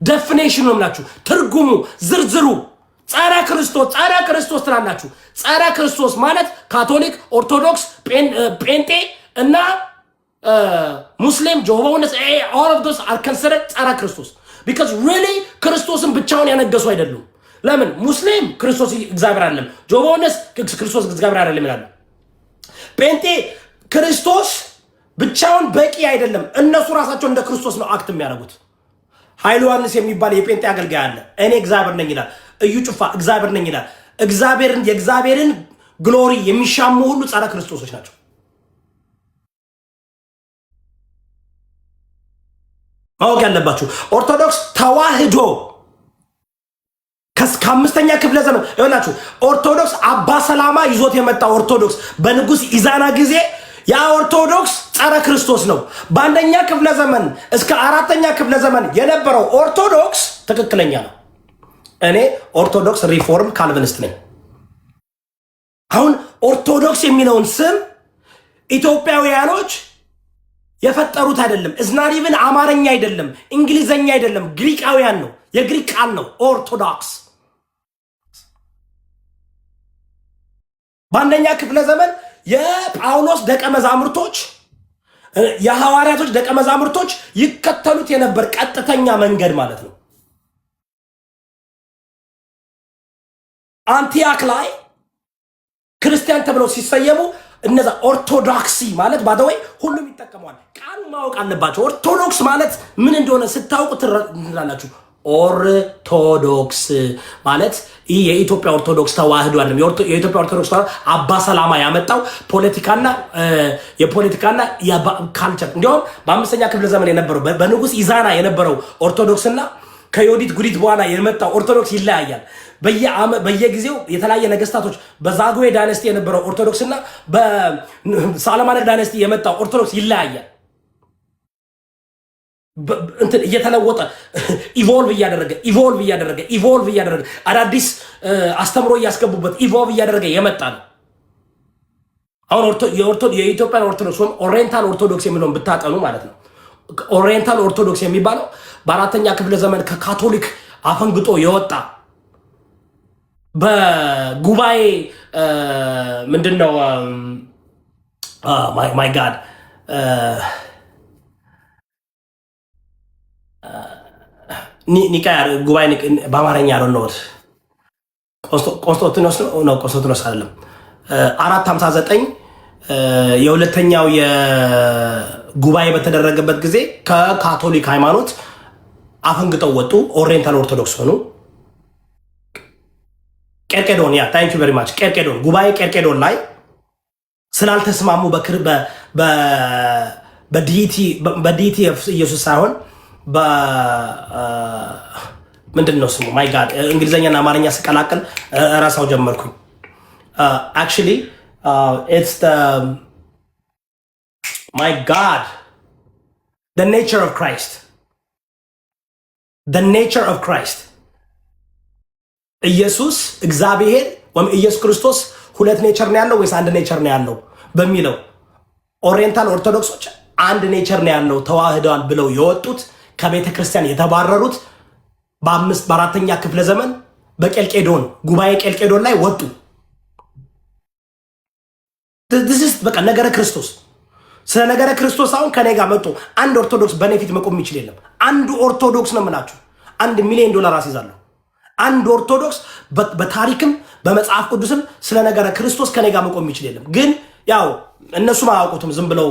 definition ነው የምላችሁ፣ ትርጉሙ ዝርዝሩ ጸረ ክርስቶስ ጸረ ክርስቶስ ትላላችሁ። ጸረ ክርስቶስ ማለት ካቶሊክ፣ ኦርቶዶክስ፣ ጴንጤ እና ሙስሊም፣ Jehovah Witness, all of those are considered ጸረ ክርስቶስ because really ክርስቶስን ብቻውን ያነገሱ አይደሉም። ለምን ሙስሊም ክርስቶስ እግዚአብሔር አይደለም፣ Jehovah Witness ክርስቶስ እግዚአብሔር አይደለም ይላሉ። ጴንጤ ክርስቶስ ብቻውን በቂ አይደለም። እነሱ ራሳቸው እንደ ክርስቶስ ነው act የሚያደርጉት። ኃይሉ ዮሐንስ የሚባል የጴንጤ አገልጋይ አለ። እኔ እግዚአብሔር ነኝ ይላል። እዩ ጩፋ እግዚአብሔር ነኝ ይላል። እግዚአብሔርን የእግዚአብሔርን glory የሚሻሙ ሁሉ ጸረ ክርስቶሶች ናቸው። ማወቅ ያለባችሁ ኦርቶዶክስ ተዋህዶ ከአምስተኛ ክፍለ ዘመን ይሆናችሁ። ኦርቶዶክስ አባ ሰላማ ይዞት የመጣ ኦርቶዶክስ በንጉስ ኢዛና ጊዜ ያ ኦርቶዶክስ ጸረ ክርስቶስ ነው። በአንደኛ ክፍለ ዘመን እስከ አራተኛ ክፍለ ዘመን የነበረው ኦርቶዶክስ ትክክለኛ ነው። እኔ ኦርቶዶክስ Reform Calvinist ነኝ። አሁን ኦርቶዶክስ የሚለውን ስም ኢትዮጵያውያኖች የፈጠሩት አይደለም። It's not even አማርኛ አይደለም፣ እንግሊዘኛ አይደለም፣ ግሪካውያን ነው። የግሪክ ቃል ነው ኦርቶዶክስ። በአንደኛ ክፍለ ዘመን የጳውሎስ ደቀ መዛሙርቶች የሐዋርያቶች ደቀ መዛሙርቶች ይከተሉት የነበር ቀጥተኛ መንገድ ማለት ነው። አንቲያክ ላይ ክርስቲያን ተብለው ሲሰየሙ እነዛ ኦርቶዶክሲ ማለት by the way ሁሉም ይጠቀመዋል። ቃሉ ማወቅ አለባቸው። ኦርቶዶክስ ማለት ምን እንደሆነ ስታውቁ ትላላችሁ። ኦርቶዶክስ ማለት ይህ የኢትዮጵያ ኦርቶዶክስ ተዋህዶ አይደለም። የኢትዮጵያ ኦርቶዶክስ ተዋህዶ አባ ሰላማ ያመጣው ፖለቲካና የፖለቲካና culture እንዲሁም በአምስተኛ ክፍለ ዘመን የነበረው በንጉስ ኢዛና የነበረው ኦርቶዶክስና ከዮዲት ጉዲት በኋላ የመጣው ኦርቶዶክስ ይለያያል። በየጊዜው የተለያየ ነገስታቶች በዛጉዌ dynasty የነበረው ኦርቶዶክስ እና በ Solomonic dynasty የመጣው ኦርቶዶክስ ይለያያል። እንትን እየተለወጠ evolve እያደረገ evolve እያደረገ evolve እያደረገ አዳዲስ አስተምሮ እያስገቡበት evolve እያደረገ የመጣ ነው። አሁን የኢትዮጵያን ኦርቶዶክስ ወይም Oriental Orthodox የሚለውን ብታጠኑ ማለት ነው። Oriental Orthodox የሚባለው በአራተኛ ክፍለ ዘመን ከካቶሊክ አፈንግጦ የወጣ በጉባኤ ምንድን ነው፣ my God፣ ኒቃያ ጉባኤ፣ በአማርኛ ያልሆነውት ቆስጦንጢኖስ ነው። ቆስጦንጢኖስ አይደለም። 459 የሁለተኛው የጉባኤ በተደረገበት ጊዜ ከካቶሊክ ሃይማኖት አፈንግጠው ወጡ። Oriental Orthodox ሆኑ። ቄርቄዶን፣ yeah, thank you very much። ቄርቄዶን፣ ጉባኤ ቄርቄዶን ላይ ስላልተስማሙ በ deity ኢየሱስ ሳይሆን ምንድን ነው ስሙ? My God፣ እንግሊዝኛና አማርኛ ስቀላቅል እረሳው ጀመርኩኝ። Actually it's, my God, nature of Christ, nature of Christ። ኢየሱስ እግዚአብሔር ወይም ኢየሱስ ክርስቶስ ሁለት nature ነው ያለው ወይስ አንድ nature ነው ያለው በሚለው Oriental ኦርቶዶክሶች አንድ nature ነው ያለው፣ ተዋህደዋል ብለው የወጡት፣ ከቤተ ክርስቲያን የተባረሩት በአምስት በአራተኛ ክፍለ ዘመን በቄልቄዶን ጉባኤ ቄልቄዶን ላይ ወጡ። This is በቃ ነገረ ክርስቶስ። ስለ ነገረ ክርስቶስ አሁን ከኔ ጋር መጥቶ አንድ ኦርቶዶክስ በኔ ፊት መቆም የሚችል የለም። አንዱ ኦርቶዶክስ ነው የምላችሁ፣ 1 ሚሊዮን ዶላር አስይዛለሁ። አንድ ኦርቶዶክስ በታሪክም በመጽሐፍ ቅዱስም ስለ ነገረ ክርስቶስ ከኔ ጋር መቆም የሚችል የለም። ግን ያው እነሱም አያውቁትም፣ ዝም ብለው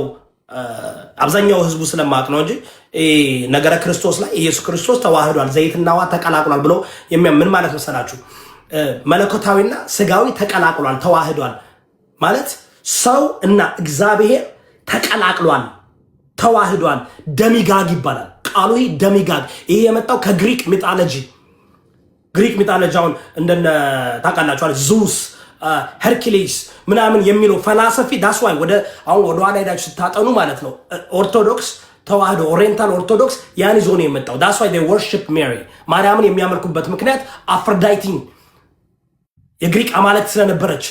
አብዛኛው ህዝቡ ስለማያውቅ ነው እንጂ ነገረ ክርስቶስ ላይ ኢየሱስ ክርስቶስ ተዋህዷል፣ ዘይትና ውሃ ተቀላቅሏል ብሎ ምን ማለት መሰላችሁ? መለኮታዊና ስጋዊ ተቀላቅሏል፣ ተዋህዷል ማለት ሰው እና እግዚአብሔር ተቀላቅሏል፣ ተዋህዷል። Demigod ይባላል ቃሉ። ይሄ demigod ይሄ የመጣው ከ Greek mythology። Greek mythology አሁን እንደነ ታውቃላችኋል፣ Zeus፣ Hercules ምናምን የሚለው philosophy። That's why ወደ አሁን ወደ ኋላ ሄዳችሁ ስታጠኑ ማለት ነው፣ ኦርቶዶክስ ተዋህዶ፣ Oriental Orthodox ያን ይዞ ነው የመጣው። That's why worship Mary። ማርያምን የሚያመልኩበት ምክንያት አፍሮዳይቲን የግሪክ አማልክት ስለነበረች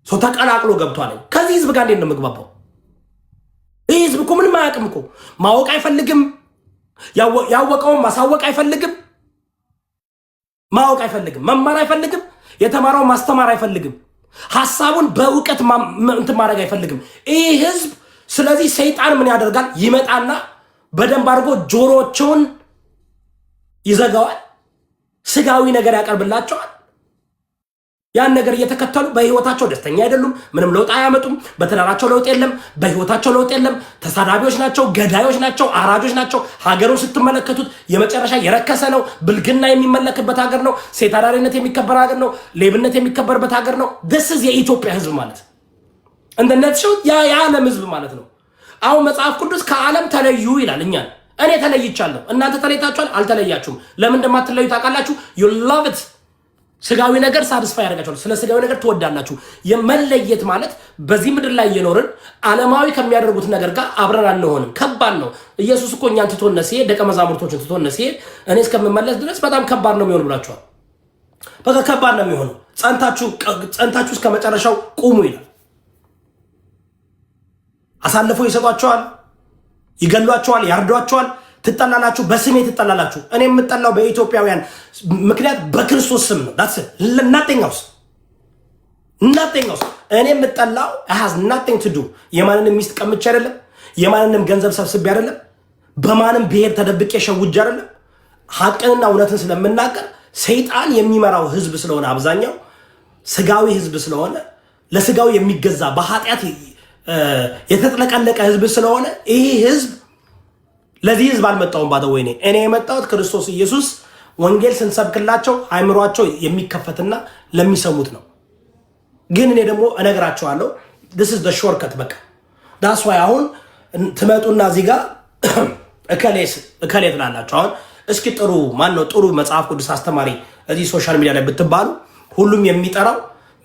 ሰው ተቀላቅሎ ገብቷል። ከዚህ ህዝብ ጋር እንዴት ነው የምግባባው? ይህ ህዝብ እኮ ምንም አያውቅም እኮ። ማወቅ አይፈልግም። ያወቀውን ማሳወቅ አይፈልግም። ማወቅ አይፈልግም። መማር አይፈልግም። የተማረውን ማስተማር አይፈልግም። ሀሳቡን በእውቀት እንትን ማድረግ አይፈልግም ይህ ህዝብ። ስለዚህ ሰይጣን ምን ያደርጋል? ይመጣና በደንብ አድርጎ ጆሮቸውን ይዘጋዋል። ስጋዊ ነገር ያቀርብላቸዋል። ያን ነገር እየተከተሉ በህይወታቸው ደስተኛ አይደሉም። ምንም ለውጥ አያመጡም። በትዳራቸው ለውጥ የለም። በህይወታቸው ለውጥ የለም። ተሳዳቢዎች ናቸው፣ ገዳዮች ናቸው፣ አራጆች ናቸው። ሀገሩን ስትመለከቱት የመጨረሻ የረከሰ ነው። ብልግና የሚመለክበት ሀገር ነው። ሴት አዳሪነት የሚከበር ሀገር ነው። ሌብነት የሚከበርበት ሀገር ነው። This is የኢትዮጵያ ህዝብ ማለት እንደነትሽው የዓለም ህዝብ ማለት ነው። አሁን መጽሐፍ ቅዱስ ከዓለም ተለዩ ይላል እኛን። እኔ ተለይቻለሁ። እናንተ ተለይታችኋል? አልተለያችሁም። ለምን እንደማትለዩ ታውቃላችሁ? You love it። ስጋዊ ነገር satisfy ያደርጋችኋል። ስለ ስጋዊ ነገር ትወዳላችሁ። የመለየት ማለት በዚህ ምድር ላይ እየኖርን ዓለማዊ ከሚያደርጉት ነገር ጋር አብረን አንሆንም። ከባድ ነው። ኢየሱስ እኮ እኛን ትቶን ሲሄድ፣ ደቀ መዛሙርቶችን ትቶን ሲሄድ እኔ እስከምመለስ ድረስ በጣም ከባድ ነው የሚሆን ብሏቸዋል። በቃ ከባድ ነው የሚሆነው። ጸንታችሁ እስከ መጨረሻው ቁሙ ይላል። አሳልፈው ይሰጧቸዋል፣ ይገሏቸዋል፣ ያርዷቸዋል። ትጠላላችሁ፣ በስሜ ትጠላላችሁ። እኔ የምጠላው በኢትዮጵያውያን ምክንያት በክርስቶስ ስም ነው። Nothing else, nothing else። እኔ የምጠላው has nothing to do የማንንም ሚስት ቀምቼ አይደለም፣ የማንንም ገንዘብ ሰብስቤ አይደለም፣ በማንም ብሔር ተደብቄ ሸውጄ አይደለም። ሀቅንና እውነትን ስለምናገር፣ ሰይጣን የሚመራው ህዝብ ስለሆነ፣ አብዛኛው ስጋዊ ህዝብ ስለሆነ፣ ለስጋው የሚገዛ በኃጢአት የተጥለቀለቀ ህዝብ ስለሆነ ይህ ህዝብ፣ ለዚህ ህዝብ አልመጣሁም። By the way እኔ የመጣሁት ክርስቶስ ኢየሱስ ወንጌል ስንሰብክላቸው አእምሯቸው የሚከፈትና ለሚሰሙት ነው። ግን እኔ ደግሞ እነግራቸዋለሁ this is the shortcut። በቃ that's why አሁን ትመጡና እዚህ ጋር እከሌ ትላላችሁ። አሁን እስኪ ጥሩ፣ ማን ነው ጥሩ መጽሐፍ ቅዱስ አስተማሪ እዚህ social media ላይ ብትባሉ ሁሉም የሚጠራው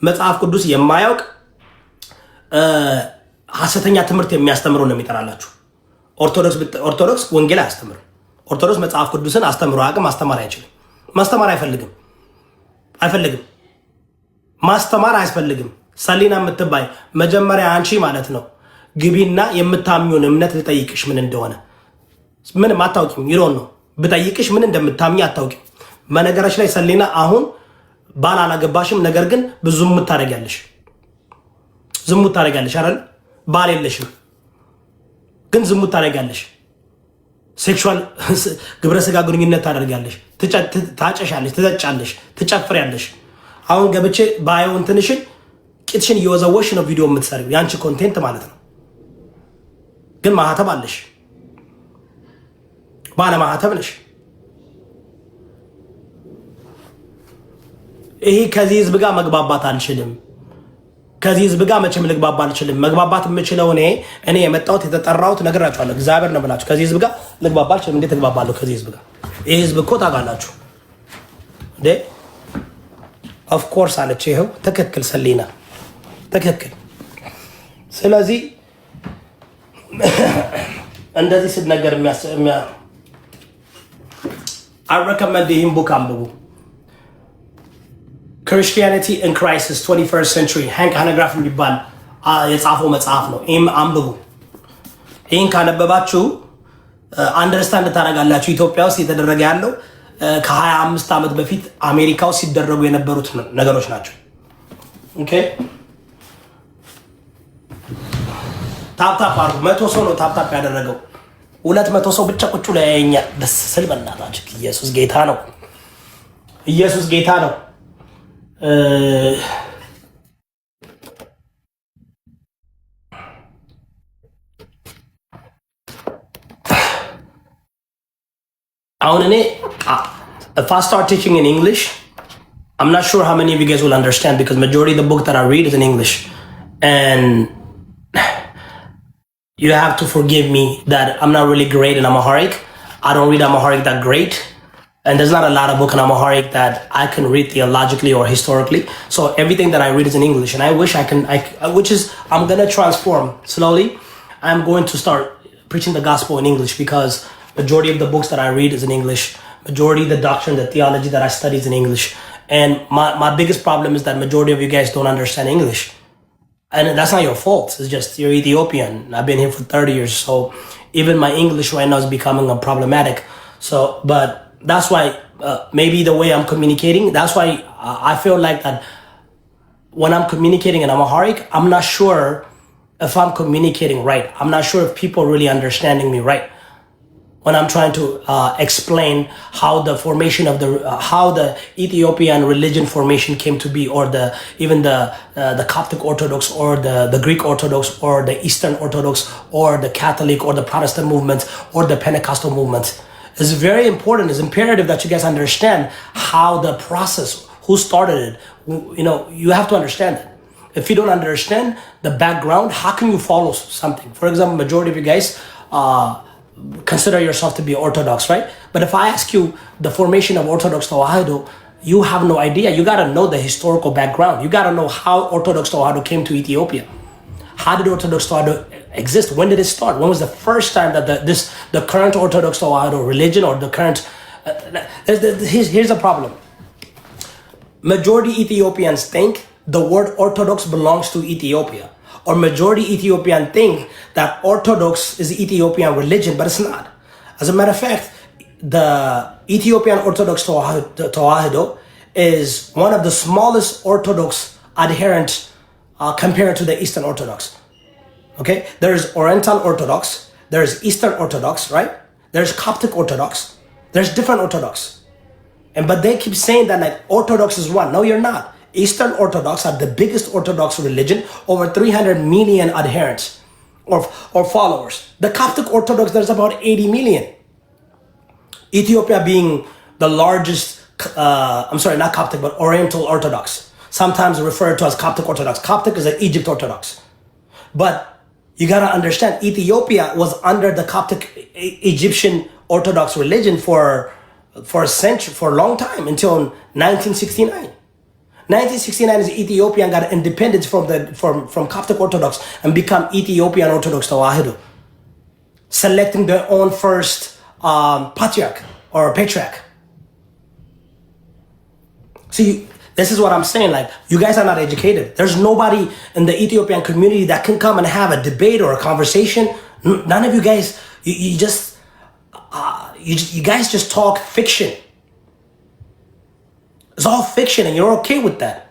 መጽሐፍ ቅዱስ የማያውቅ፣ ሐሰተኛ ትምህርት የሚያስተምረው ነው የሚጠራላችሁ። ኦርቶዶክስ ወንጌል አያስተምርም። ኦርቶዶክስ መጽሐፍ ቅዱስን አስተምሮ አቅም ማስተማር አይችልም። ማስተማር አይፈልግም አይፈልግም። ማስተማር አያስፈልግም። ሰሊና የምትባይ መጀመሪያ አንቺ ማለት ነው ግቢና የምታምኚውን እምነት ልጠይቅሽ ምን እንደሆነ። ምንም አታውቂም። ይሮን ነው ብጠይቅሽ ምን እንደምታምኚ አታውቂም። በነገራችን ላይ ሰሊና አሁን ባል አላገባሽም፣ ነገር ግን ብዙ ዝሙት ታደርጊያለሽ። ዝሙት ታደርጊያለሽ አይደል? ባል የለሽም፣ ግን ዝሙት ታደርጊያለሽ። Sexual ግብረ ስጋ ግንኙነት ታደርጊያለሽ፣ ታጨሻለሽ፣ ትጠጫለሽ፣ ትጨፍሪያለሽ። አሁን ገብቼ ባየው እንትንሽን ቂጥሽን እየወዘወሽ ነው ቪዲዮ የምትሰሪው፣ የአንቺ content ማለት ነው። ግን ማህተብ አለሽ፣ ባለ ማህተብ ነሽ። ይሄ ከዚህ ህዝብ ጋር መግባባት አልችልም። ከዚህ ህዝብ ጋር መቼም ልግባባ አልችልም። መግባባት የምችለው እኔ የመጣሁት የተጠራሁት ነግራችኋለሁ። እግዚአብሔር ነው ብላችሁ ከዚህ ህዝብ ጋር ልግባባ አልችልም። እንዴት እግባባለሁ ከዚህ ህዝብ ጋር? ይህ ህዝብ እኮ ታውቃላችሁ እንዴ። Of course አለች። ይኸው ትክክል ሰሊና ትክክል። ስለዚህ እንደዚህ ስትነገር I recommend ይህን book አንብቡ። Christianity in Crisis 21 Century፣ Hank Hanegraaff የሚባል የጻፈው መጽሐፍ ነው። ይህም አንብቡ። ይህን ካነበባችሁ understand ታደርጋላችሁ። ኢትዮጵያ ውስጥ እየተደረገ ያለው ከ25 ዓመት በፊት አሜሪካ ውስጥ ሲደረጉ የነበሩት ነገሮች ናቸው። Okay፣ tap tap አድርጉ። 100 ሰው ነው tap tap ያደረገው። 200 ሰው ብቻ ቁጭ ላይ ያየኛል። ደስ ስል በእናታችሁ። ኢየሱስ ጌታ ነው። ኢየሱስ ጌታ ነው። አሁን እኔ if I start teaching in English, I'm not sure how many of you guys will understand because majority of the book that I read is in English. And you have to forgive me that I'm not really great in Amharic. I don't read Amharic that great. And there's not a lot of book in Amharic that I can read theologically or historically. So everything that I read is in English. And I wish I can, which is, I'm gonna transform slowly. I'm going to start preaching the gospel in English because majority of the books that I read is in English. Majority of the doctrine, the theology that I study is in English. And my biggest problem is that majority of you guys don't understand English. And that's not your fault. It's just you're Ethiopian. I've been here for 30 years, so even my English right now is becoming a problematic. So, but that's why maybe the way I'm communicating, that's why I feel like that when I'm communicating in Amharic, I'm not sure if I'm communicating right. I'm not sure if people really understanding me right when I'm trying to explain how the Ethiopian religion formation came to be, or the even the Coptic Orthodox, or the Greek Orthodox, or the Eastern Orthodox, or the Catholic, or the Protestant movement, or the Pentecostal movement. It's very important. It's imperative that you guys understand how the process, who started it. You have to understand it. If you don't understand the background, how can you follow something? For example, majority of you guys consider yourself to be Orthodox, right? But if I ask you the formation of Orthodox Tewahedo, you have no idea. You got to know the historical background. You got to know how Orthodox Tewahedo came to Ethiopia. How did Orthodox Tewahedo exist? When did it start? When was the first time that the current Orthodox Tewahedo religion or the current here's a problem. Majority Ethiopians think the word Orthodox belongs to Ethiopia, or majority Ethiopian think that Orthodox is Ethiopian religion, but it's not. As a matter of fact, the Ethiopian Orthodox Tewahedo is one of the smallest Orthodox adherent compared to the Eastern Orthodox. Okay, there's Oriental Orthodox, there's Eastern Orthodox, right? There's Coptic Orthodox, there's different Orthodox. And but they keep saying that like Orthodox is one. No, you're not. Eastern Orthodox are the biggest Orthodox religion, over 300 million adherents or followers. The Coptic Orthodox, there's about 80 million. Ethiopia being the largest, I'm sorry, not Coptic, but Oriental Orthodox, sometimes referred to as Coptic Orthodox. Coptic is an Egypt Orthodox. But you gotta understand, Ethiopia was under the Coptic Egyptian Orthodox religion for a century, for a long time, until 1969. 1969 is Ethiopian got independence from Coptic Orthodox and become Ethiopian Orthodox Tewahedo, selecting their own first patriarch or patriarch. See, This is what I'm saying. Like, you guys are not educated. There's nobody in the Ethiopian community that can come and have a debate or a conversation. None of you guys, you guys just talk fiction. It's all fiction, and you're okay with that.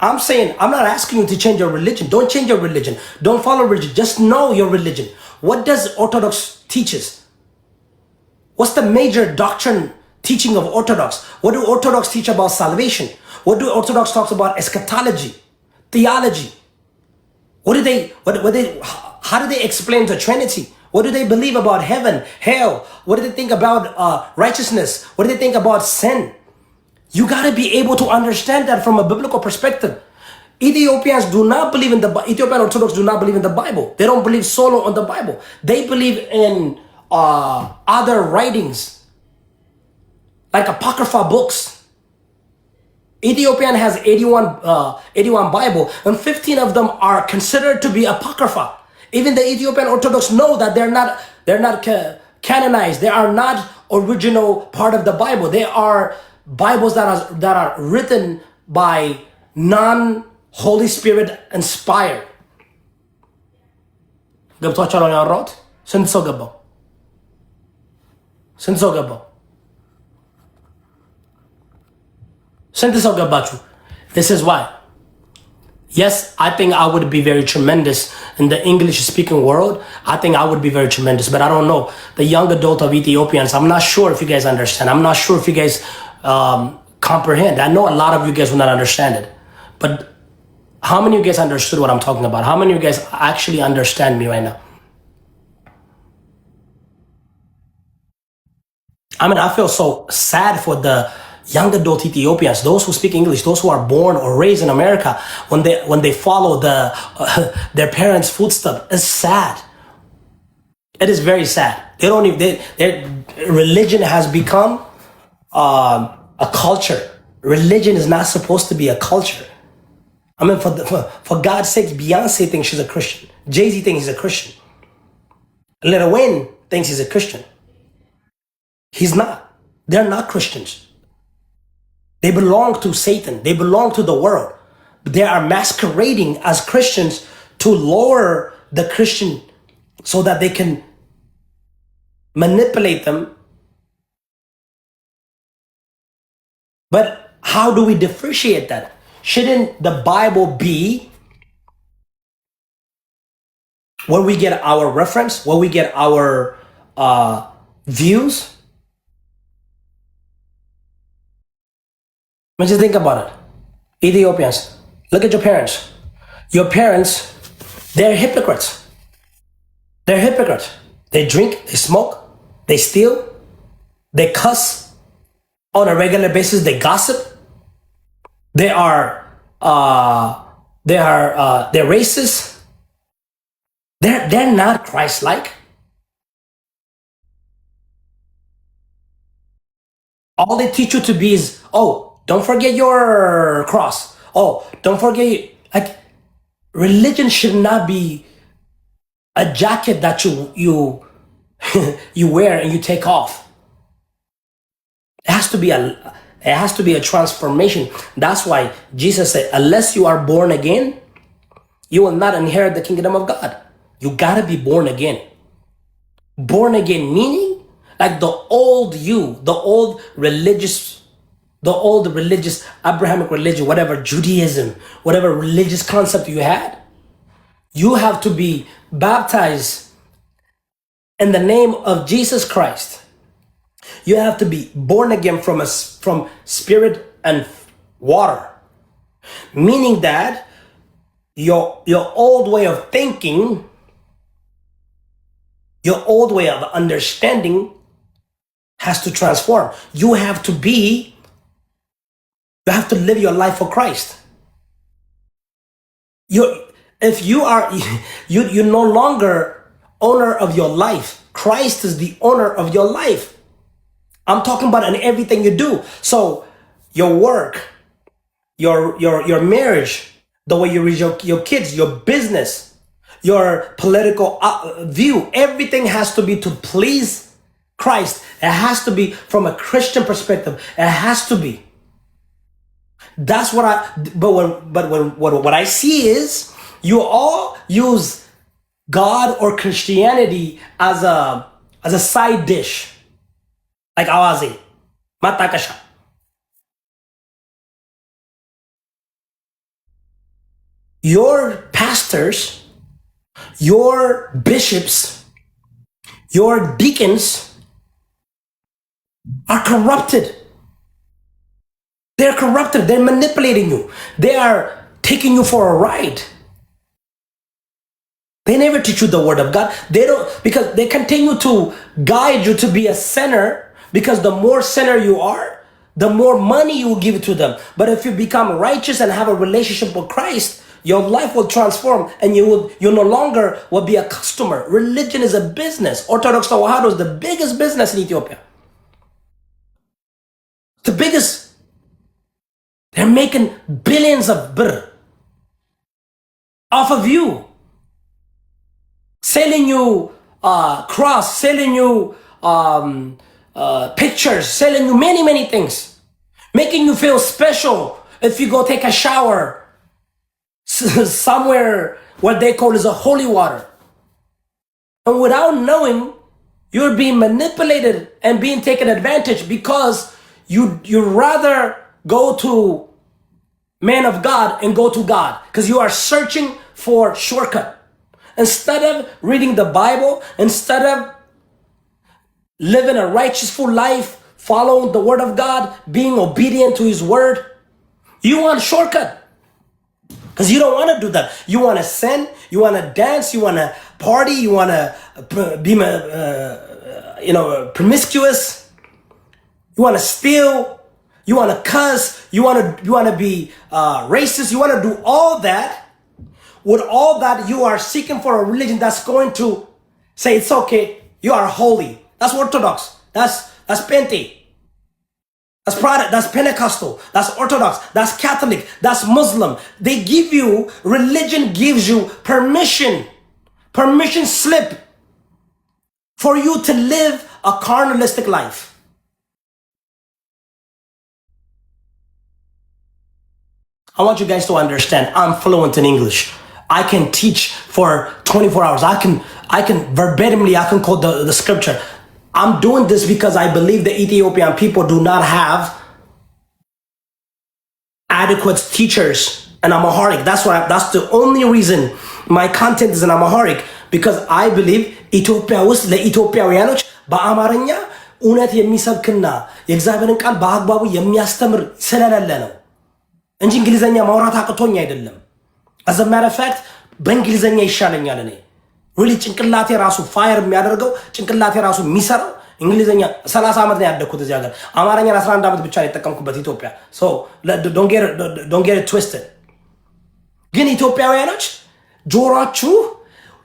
I'm saying, I'm not asking you to change your religion. Don't change your religion. Don't follow religion. Just know your religion. What does Orthodox teaches? What's the major doctrine teaching of Orthodox? What do Orthodox teach about salvation? What do Orthodox talks about eschatology, theology? What do they, what they, how do they explain the Trinity? What do they believe about heaven, hell? What do they think about righteousness? What do they think about sin? You got to be able to understand that from a biblical perspective. Ethiopians do not believe in the Ethiopian Orthodox do not believe in the Bible. They don't believe solo on the Bible. They believe in other writings like apocrypha books. Ethiopian has 81 Bible, and 15 of them are considered to be apocrypha. Even the Ethiopian Orthodox know that they're not canonized. They are not original part of the Bible. They are Bibles that are written by non Holy Spirit inspired. ገብቷችኋል? አሁን ያወራሁት ስንት ሰው ገባው? ስንት ሰው ገባው? ስንት ሰው ገባችሁ? This is why. Yes, I think I would be very tremendous in the English speaking world. I think I would be very tremendous, but I don't know. The young adult of Ethiopians, I'm not sure if you guys understand. I'm not sure if you guys comprehend. I know a lot of you guys will not understand it. But how many of you guys understood what I'm talking about? How many of you guys actually understand me right now? I mean, I feel so sad for the young adult Ethiopians, those who speak English, those who are born or raised in America, when they follow their parents' footsteps. It's sad. It is very sad. They don't even they, their religion has become a culture. Religion is not supposed to be a culture. I mean, for God's sake, Beyonce thinks she's a Christian. Jay Z thinks he's a Christian. Lil Wayne thinks he's a Christian. He's not. They're not Christians. They belong to Satan. They belong to the world. They are masquerading as Christians to lower the Christian so that they can manipulate them. But how do we differentiate that? Shouldn't the Bible be where we get our reference, where we get our views? I mean, just think about it. Ethiopians, look at your parents. Your parents, they're hypocrites. They're hypocrites. They drink, they smoke, they steal, they cuss on a regular basis, they gossip. They're racist. They're not Christ-like. All they teach you to be is, "Oh, don't forget your cross. Oh, don't forget." Like, religion should not be a jacket that you wear and you take off. It has to be a transformation. That's why Jesus said, "Unless you are born again, you will not inherit the kingdom of God." You gotta be born again. Born again meaning like the old you, the old religious Abrahamic religion, whatever Judaism, whatever religious concept you had, you have to be baptized in the name of Jesus Christ. You have to be born again from spirit and water, meaning that your old way of thinking, your old way of understanding has to transform. You have to live your life for Christ. You if you are you you're no longer owner of your life. Christ is the owner of your life. I'm talking about in everything you do. So your work, your marriage, the way you raise your kids, your business, your political view, everything has to be to please Christ. It has to be from a Christian perspective. It has to be. That's what I but what but what what, what I see is you all use God or Christianity as a side dish, like አዋዜ ማጣቀሻ። Your pastors, your bishops, your deacons are corrupted. They're corrupted. They're manipulating you. They are taking you for a ride. They never teach you the word of God. They don't, because they continue to guide you to be a sinner, because the more sinner you are, the more money you will give to them. But if you become righteous and have a relationship with Christ, your life will transform and you no longer will be a customer. Religion is a business. Orthodox Tewahedo is the biggest business in Ethiopia. The biggest. They're making billions of ብር off of you, selling you cross, selling you pictures, selling you many, many things, making you feel special if you go take a shower somewhere what they call is a holy water. And without knowing, you're being manipulated and being taken advantage because you rather go to man of God and go to God because you are searching for shortcut. Instead of reading the Bible, instead of living a righteous life, following the word of God, being obedient to his word, you want shortcut. Because you don't want to do that. You want to sin, you want to dance, you want to party, you want to be promiscuous, you want to steal, you want to cuss, you want to be racist, you want to do all that. With all that, you are seeking for a religion that's going to say it's okay, you are holy. That's Orthodox. That's ጴንጤ. That's Protestant, that's Pentecostal, that's Orthodox, that's Catholic, that's Muslim. They give you, religion gives you permission, permission slip for you to live a carnalistic life. I want you guys to understand I'm fluent in English. I can teach for 24 hours. I can verbatimly, I can quote the scripture. I'm doing this because I believe the Ethiopian people do not have adequate teachers in Amharic. That's the only reason my content is in Amharic, because I believe ኢትዮጵያ ውስጥ ለኢትዮጵያውያኖች በአማርኛ እውነት የሚሰብክና የእግዚአብሔርን ቃል በአግባቡ የሚያስተምር ስለሌለ ነው እንጂ እንግሊዘኛ ማውራት አቅቶኝ አይደለም። As a matter of fact በእንግሊዘኛ ይሻለኛል። እኔ really ጭንቅላቴ ራሱ fire የሚያደርገው፣ ጭንቅላቴ ራሱ የሚሰራው እንግሊዝኛ። 30 ዓመት ነው ያደግኩት እዚህ ሀገር። አማርኛን 11 ዓመት ብቻ ነው የተጠቀምኩበት ኢትዮጵያ። Don't get twisted። ግን ኢትዮጵያውያኖች ጆሯችሁ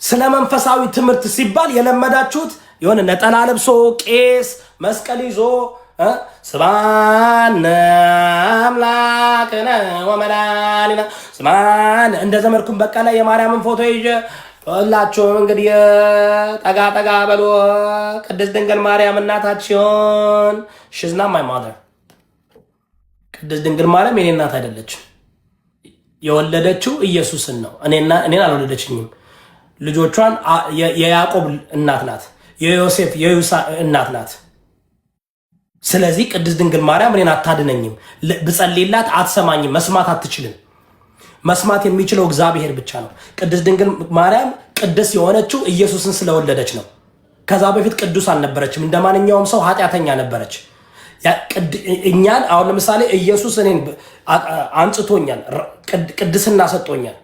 ስለ መንፈሳዊ ትምህርት ሲባል የለመዳችሁት የሆነ ነጠላ ለብሶ ቄስ መስቀል ይዞ ስብሐነ አምላክነ ወመድኃኒነ ስብሐነ እንደ ዘመድኩን በቀለ የማርያምን ፎቶ ይዤ ሁላችሁም እንግዲህ ጠጋ ጠጋ በሉ፣ ቅድስት ድንግል ማርያም እናታችን። She's not my mother። ቅድስት ድንግል ማርያም የኔ እናት አይደለችም። የወለደችው ኢየሱስን ነው። እኔን አልወለደችኝም። ልጆቿን የያዕቆብ እናት ናት። የዮሴፍ የዩሳ እናት ናት። ስለዚህ ቅድስት ድንግል ማርያም እኔን አታድነኝም። ብጸልይላት አትሰማኝም። መስማት አትችልም። መስማት የሚችለው እግዚአብሔር ብቻ ነው። ቅድስት ድንግል ማርያም ቅድስት የሆነችው ኢየሱስን ስለወለደች ነው። ከዛ በፊት ቅዱስ አልነበረችም። እንደ ማንኛውም ሰው ኃጢአተኛ ነበረች። እኛን አሁን ለምሳሌ ኢየሱስ እኔን አንጽቶኛል፣ ቅድስና ሰጥቶኛል።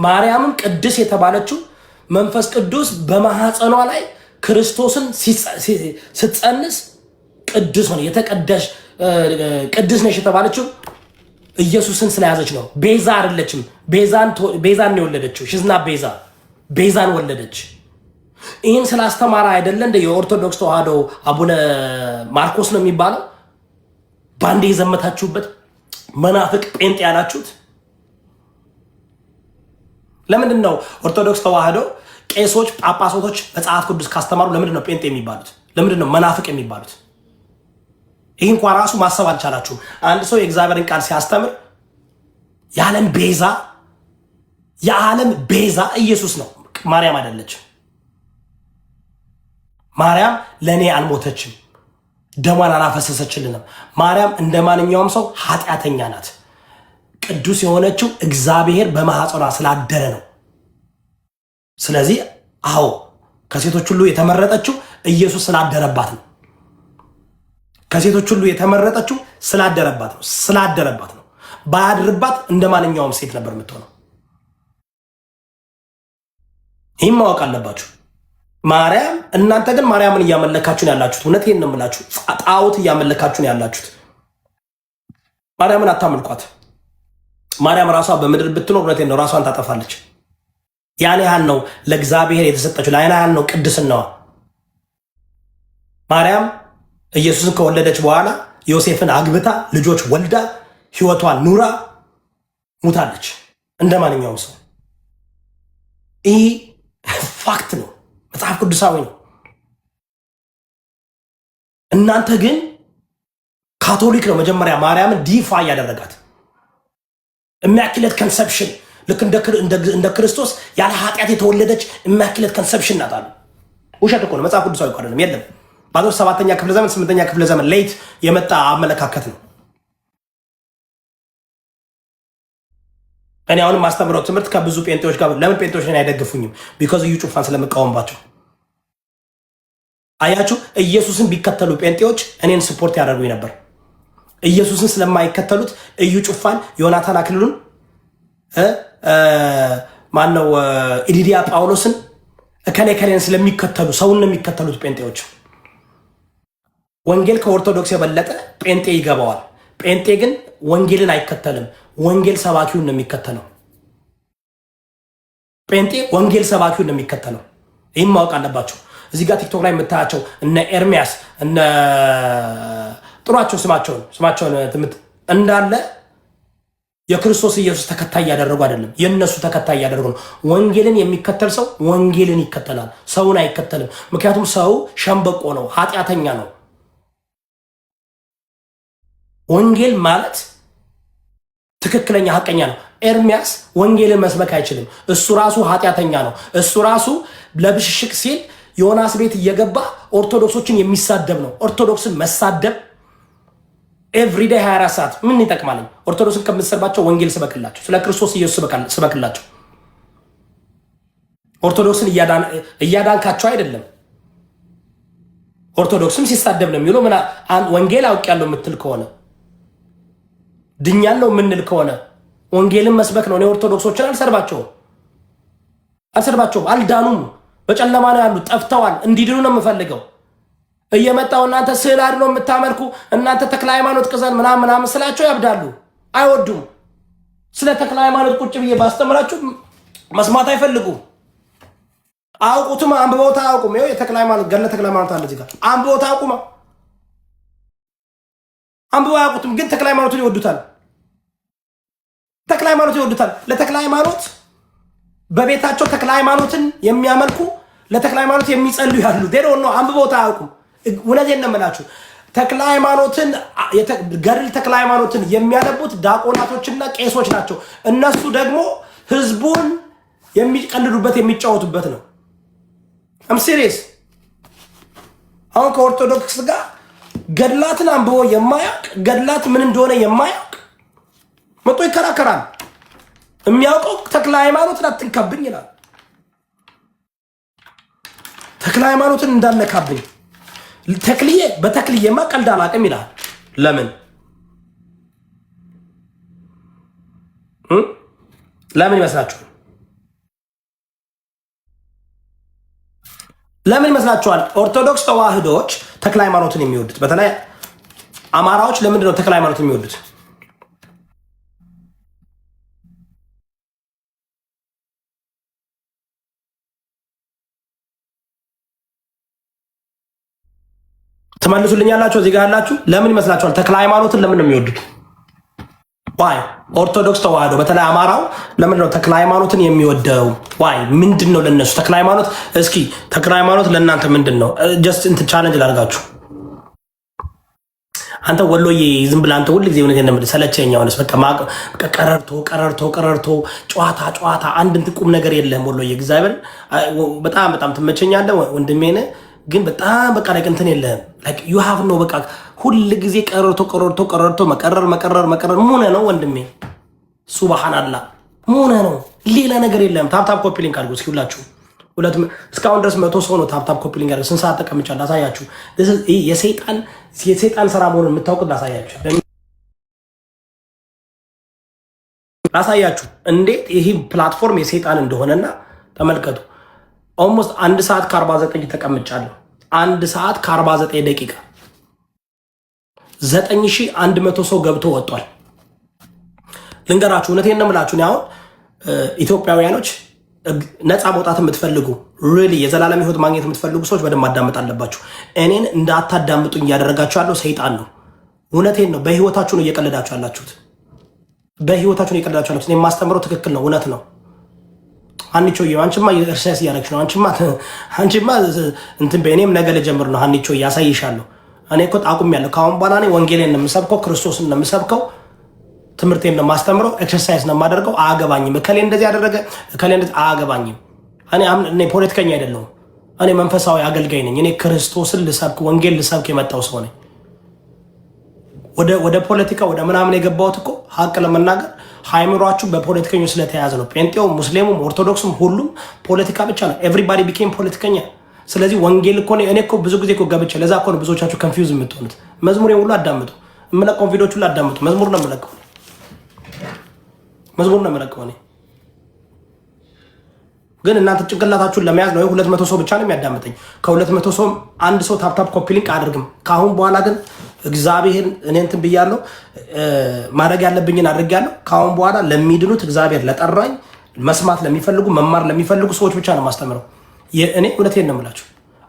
ማርያምም ቅድስት የተባለችው መንፈስ ቅዱስ በማህፀኗ ላይ ክርስቶስን ስትጸንስ ቅዱስ ሆነ። የተቀደሽ ቅድስት ነሽ የተባለችው ኢየሱስን ስለያዘች ነው። ቤዛ አይደለችም። ቤዛን ነው የወለደችው። She's not ቤዛ፣ ቤዛን ወለደች። ይህን ስላስተማረ አይደለ እንደ የኦርቶዶክስ ተዋህዶ አቡነ ማርኮስ ነው የሚባለው ባንዴ የዘመታችሁበት መናፍቅ ጴንጤ ያላችሁት? ለምንድን ነው ኦርቶዶክስ ተዋህዶ ቄሶች፣ ጳጳሶቶች መጽሐፍ ቅዱስ ካስተማሩ ለምንድን ነው ጴንጤ የሚባሉት? ለምንድን ነው መናፍቅ የሚባሉት? ይህ እንኳ ራሱ ማሰብ አልቻላችሁም። አንድ ሰው የእግዚአብሔርን ቃል ሲያስተምር የዓለም ቤዛ፣ የዓለም ቤዛ ኢየሱስ ነው፣ ማርያም አይደለችም። ማርያም ለእኔ አልሞተችም፣ ደሟን አላፈሰሰችልንም። ማርያም እንደ ማንኛውም ሰው ኃጢአተኛ ናት። ቅዱስ የሆነችው እግዚአብሔር በማኅፀኗ ስላደረ ነው። ስለዚህ አዎ ከሴቶች ሁሉ የተመረጠችው ኢየሱስ ስላደረባት ነው። ከሴቶች ሁሉ የተመረጠችው ስላደረባት ነው። ስላደረባት ነው። ባያድርባት እንደ ማንኛውም ሴት ነበር የምትሆነው። ይህም ማወቅ አለባችሁ። ማርያም እናንተ ግን ማርያምን እያመለካችሁ ነው ያላችሁት። እውነቴን ነው የምላችሁ፣ ጣዖት እያመለካችሁ ነው ያላችሁት። ማርያምን አታምልኳት። ማርያም ራሷ በምድር ብትኖር እውነቴን ነው ራሷን ታጠፋለች። ያን ያህል ነው ለእግዚአብሔር የተሰጠችው፣ ያን ያህል ነው ቅድስናዋ። ማርያም ኢየሱስን ከወለደች በኋላ ዮሴፍን አግብታ ልጆች ወልዳ ሕይወቷን ኑራ ሙታለች እንደ ማንኛውም ሰው። ይህ fact ነው፣ መጽሐፍ ቅዱሳዊ ነው። እናንተ ግን ካቶሊክ ነው መጀመሪያ ማርያምን deify ያደረጋት። Immaculate Conception፣ ልክ እንደ ክርስቶስ ያለ ኃጢአት የተወለደች Immaculate Conception ናት አሉ። ውሸት እኮ ነው፣ መጽሐፍ ቅዱሳዊ እኮ አይደለም። የለም፣ ባዶ ሰባተኛ ክፍለ ዘመን፣ ስምንተኛ ክፍለ ዘመን late የመጣ አመለካከት ነው። እኔ አሁንም ማስተምረው ትምህርት ከብዙ ጴንጤዎች ጋር፣ ለምን ጴንጤዎች እኔን አይደግፉኝም? Because እዩ ጩፋን ስለምቃወምባቸው። አያችሁ፣ ኢየሱስን ቢከተሉ ጴንጤዎች እኔን support ያደርጉኝ ነበር። ኢየሱስን ስለማይከተሉት እዩ ጩፋን፣ ዮናታን አክሊሉን፣ ማነው ኢዲዲያ ጳውሎስን፣ እከሌ እከሌን ስለሚከተሉ፣ ሰውን ነው የሚከተሉት ጴንጤዎች። ወንጌል ከኦርቶዶክስ የበለጠ ጴንጤ ይገባዋል። ጴንጤ ግን ወንጌልን አይከተልም። ወንጌል ሰባኪውን ነው የሚከተለው። ጴንጤ ወንጌል ሰባኪውን ነው የሚከተለው። ይህም ማወቅ አለባቸው። እዚህ ጋር ቲክቶክ ላይ የምታያቸው እነ ኤርሚያስ፣ እነ ጥሯቸው ስማቸውን እንዳለ የክርስቶስ ኢየሱስ ተከታይ እያደረጉ አይደለም፣ የእነሱ ተከታይ እያደረጉ ነው። ወንጌልን የሚከተል ሰው ወንጌልን ይከተላል፣ ሰውን አይከተልም። ምክንያቱም ሰው ሸምበቆ ነው፣ ኃጢአተኛ ነው። ወንጌል ማለት ትክክለኛ ሀቀኛ ነው። ኤርሚያስ ወንጌልን መስበክ አይችልም። እሱ ራሱ ኃጢአተኛ ነው። እሱ ራሱ ለብሽሽቅ ሲል ዮናስ ቤት እየገባ ኦርቶዶክሶችን የሚሳደብ ነው። ኦርቶዶክስን መሳደብ everyday 24 ሰዓት ምን ይጠቅማል? ኦርቶዶክስን ከምትሰድባቸው ወንጌል ስበክላቸው፣ ስለ ክርስቶስ ኢየሱስ ስበክላቸው። ኦርቶዶክስን እያዳንካቸው አይደለም። ኦርቶዶክስም ሲሳደብ ነው የሚውለው። ወንጌል አውቄያለሁ የምትል ከሆነ፣ ድኛለሁ የምንል ከሆነ ወንጌልን መስበክ ነው። እኔ ኦርቶዶክሶችን አልሰድባቸውም፣ አልሰድባቸውም። አልዳኑም። በጨለማ ነው ያሉት፣ ጠፍተዋል። እንዲድኑ ነው የምፈልገው። እየመጣው እናንተ ስዕል አድኖ የምታመልኩ፣ እናንተ ተክለ ሃይማኖት ቅዘን ምናምን ምናምን ስላቸው ያብዳሉ፣ አይወዱም። ስለ ተክለ ሃይማኖት ቁጭ ብዬ ባስተምራችሁ መስማት አይፈልጉም። አያውቁትም፣ አንብበውት አያውቁም። ይኸው የተክለ ሃይማኖት፣ ገድለ ተክለ ሃይማኖት አለ እዚህ ጋር። አንብበውት አያውቁም። አንብበው አያውቁትም፣ ግን ተክለ ሃይማኖትን ይወዱታል። ተክለ ሃይማኖትን ይወዱታል። ለተክለ ሃይማኖት በቤታቸው ተክለ ሃይማኖትን የሚያመልኩ፣ ለተክለ ሃይማኖት የሚጸልዩ ያሉ ነው። አንብበውት አያውቁም። እውነቴን ነው የምላችሁ። ተክለ ሃይማኖትን፣ ገድል ተክለ ሃይማኖትን የሚያነቡት ዲያቆናቶችና ቄሶች ናቸው። እነሱ ደግሞ ህዝቡን የሚቀልዱበት፣ የሚጫወቱበት ነው። I'm serious። አሁን ከኦርቶዶክስ ጋር ገድላትን አንብቦ የማያውቅ፣ ገድላት ምን እንደሆነ የማያውቅ መጥቶ ይከራከራል። የሚያውቀው ተክለ ሃይማኖትን አትንካብኝ ይላል። ተክለ ሃይማኖትን እንዳነካብኝ፣ ተክልዬ በተክልዬማ ቀልድ አላውቅም ይላል። ለምን ለምን ይመስላችኋል? ለምን ይመስላችኋል? ኦርቶዶክስ ተዋህዶች ተክለ ሃይማኖትን የሚወዱት፣ በተለይ አማራዎች ለምንድን ነው ተክለ ሃይማኖትን የሚወዱት? ትመልሱልኛላችሁ? እዚህ ጋር ያላችሁ ለምን ይመስላችኋል? ተክለ ሃይማኖትን ለምን ነው የሚወዱት? Why? ኦርቶዶክስ ተዋህዶ በተለይ አማራው ለምንድን ነው ተክለ ሃይማኖትን የሚወደው? Why? ምንድን ነው ለነሱ ተክለ ሃይማኖት? እስኪ ተክለ ሃይማኖት ለእናንተ ምንድን ነው? Just እንትን challenge ላድርጋችሁ። አንተ ወሎዬ ዝም ብለህ አንተ ሁል ጊዜ እውነቴን ነው የምልህ ሰለቸኝ። አሁንስ በቃ ቀረርቶ ቀረርቶ ቀረርቶ ጨዋታ ጨዋታ፣ አንድ እንትን ቁም ነገር የለህም ወሎዬ። እግዚአብሔር በጣም በጣም ትመቸኛለህ ወንድሜ ነህ፣ ግን በጣም በቃ like እንትን የለህም፣ like you have no በቃ ሁል ጊዜ ቀረርቶ ቀረርቶ ቀረርቶ መቀረር መቀረር መቀረር። ምን ነው ወንድሜ? ሱብሃንአላህ፣ ምን ነው? ሌላ ነገር የለህም። Tap tap copy link አድርጉ እስኪ ሁላችሁ። ሁለት እስካሁን ድረስ 100 ሰው ነው tap tap copy link ያደረገው። ስንት ሰዓት ተቀምጫለሁ ላሳያችሁ። የሰይጣን ስራ መሆኑን የምታውቁት ላሳያችሁ እንዴት ይህ platform የሰይጣን እንደሆነና ተመልከቱ። Almost 1 ሰዓት ከ49 ተቀምጫለሁ። 1 ሰዓት ከ49 ደቂቃ 9100 ሰው ገብቶ ወጥቷል። ልንገራችሁ፣ እውነቴን ነው የምላችሁ። አሁን ኢትዮጵያውያኖች ነፃ መውጣት የምትፈልጉ፣ really የዘላለም ሕይወት ማግኘት የምትፈልጉ ሰዎች በደንብ ማዳመጥ አለባችሁ። እኔን እንዳታዳምጡኝ እያደረጋችሁ ያለው ሰይጣን ነው። እውነቴን ነው። በህይወታችሁ ነው እየቀለዳችሁ ያላችሁት። በህይወታችሁ ነው እየቀለዳችሁ ያላችሁት። እኔ የማስተምረው ትክክል ነው፣ እውነት ነው። ሀኒቾዬ አንቺማ exercise እያደረግሽ ነው። አንቺማ እንትን በእኔም ነገ ልጀምር ነው። ሀኒቾ እያሳይሻለሁ። እኔ እኮ አቁሜያለሁ። ከአሁን በኋላ እኔ ወንጌሌን ነው የምሰብከው፣ ክርስቶስን ነው የምሰብከው፣ ትምህርቴን ነው የማስተምረው፣ exercise ነው የማደርገው። አያገባኝም። እከሌ እንደዚህ ያደረገ፣ እከሌ እንደዚህ፣ አያገባኝም። እኔ ፖለቲከኛ አይደለሁም። እኔ መንፈሳዊ አገልጋይ ነኝ። እኔ ክርስቶስን ልሰብክ፣ ወንጌል ልሰብክ የመጣው ሰው ነኝ። ወደ ፖለቲካ ወደ ምናምን የገባሁት እኮ ሀቅ ለመናገር ሃይምሯችሁ በፖለቲከኞች ስለተያዘ ነው። ጴንጤውም፣ ሙስሊሙም፣ ኦርቶዶክስም ሁሉም ፖለቲካ ብቻ ነው። Everybody became ፖለቲከኛ። ስለዚህ ወንጌል እኮ እኔ እኮ ብዙ ጊዜ እኮ ገብቼ ለዛ እኮ ነው ብዙዎቻችሁ confuse የምትሆኑት። መዝሙሬን ሁሉ አዳምጡ፣ የምለቀውን ቪዲዮች ሁሉ አዳምጡ። መዝሙር ነው የምለቀው፣ መዝሙር ነው የምለቀው እኔ፣ ግን እናንተ ጭንቅላታችሁን ለመያዝ ነው። 200 ሰው ብቻ ነው የሚያዳምጠኝ። ከ200 ሰው አንድ ሰው tap tap copy link አያደርግም። ከአሁን በኋላ ግን እግዚአብሔር እኔ እንትን ብያለሁ፣ ማድረግ ያለብኝን አድርጌያለሁ። ከአሁን በኋላ ለሚድኑት፣ እግዚአብሔር ለጠራኝ፣ መስማት ለሚፈልጉ፣ መማር ለሚፈልጉ ሰዎች ብቻ ነው የማስተምረው። እኔ እውነቴን ነው የምላችሁ።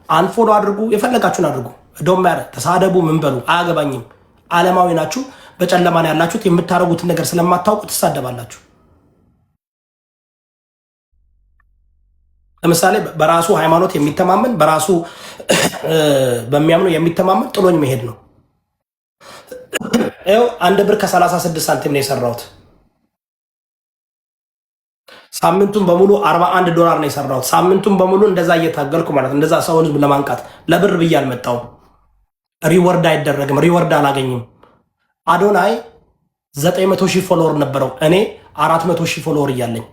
Unfollow አድርጉ፣ የፈለጋችሁን አድርጉ። Don't matter፣ ተሳደቡ፣ ምን በሉ፣ አያገባኝም። ዓለማዊ ናችሁ፣ በጨለማ ነው ያላችሁት። የምታደርጉትን ነገር ስለማታውቁ ትሳደባላችሁ። ለምሳሌ በራሱ ሃይማኖት የሚተማመን፣ በራሱ በሚያምነው የሚተማመን ጥሎኝ መሄድ ነው። ይኸው 1 ብር ከ36 ሳንቲም ነው የሰራሁት። ሳምንቱን በሙሉ 41 ዶላር ነው የሰራሁት። ሳምንቱን በሙሉ እንደዛ እየታገልኩ ማለት እንደዛ ሰውን ህዝብ ለማንቃት ለብር ብዬ አልመጣሁም። Reward አይደረግም። Reward አላገኝም። አዶናይ 900 ሺህ follower ነበረው። እኔ 400 ሺህ follower እያለኝ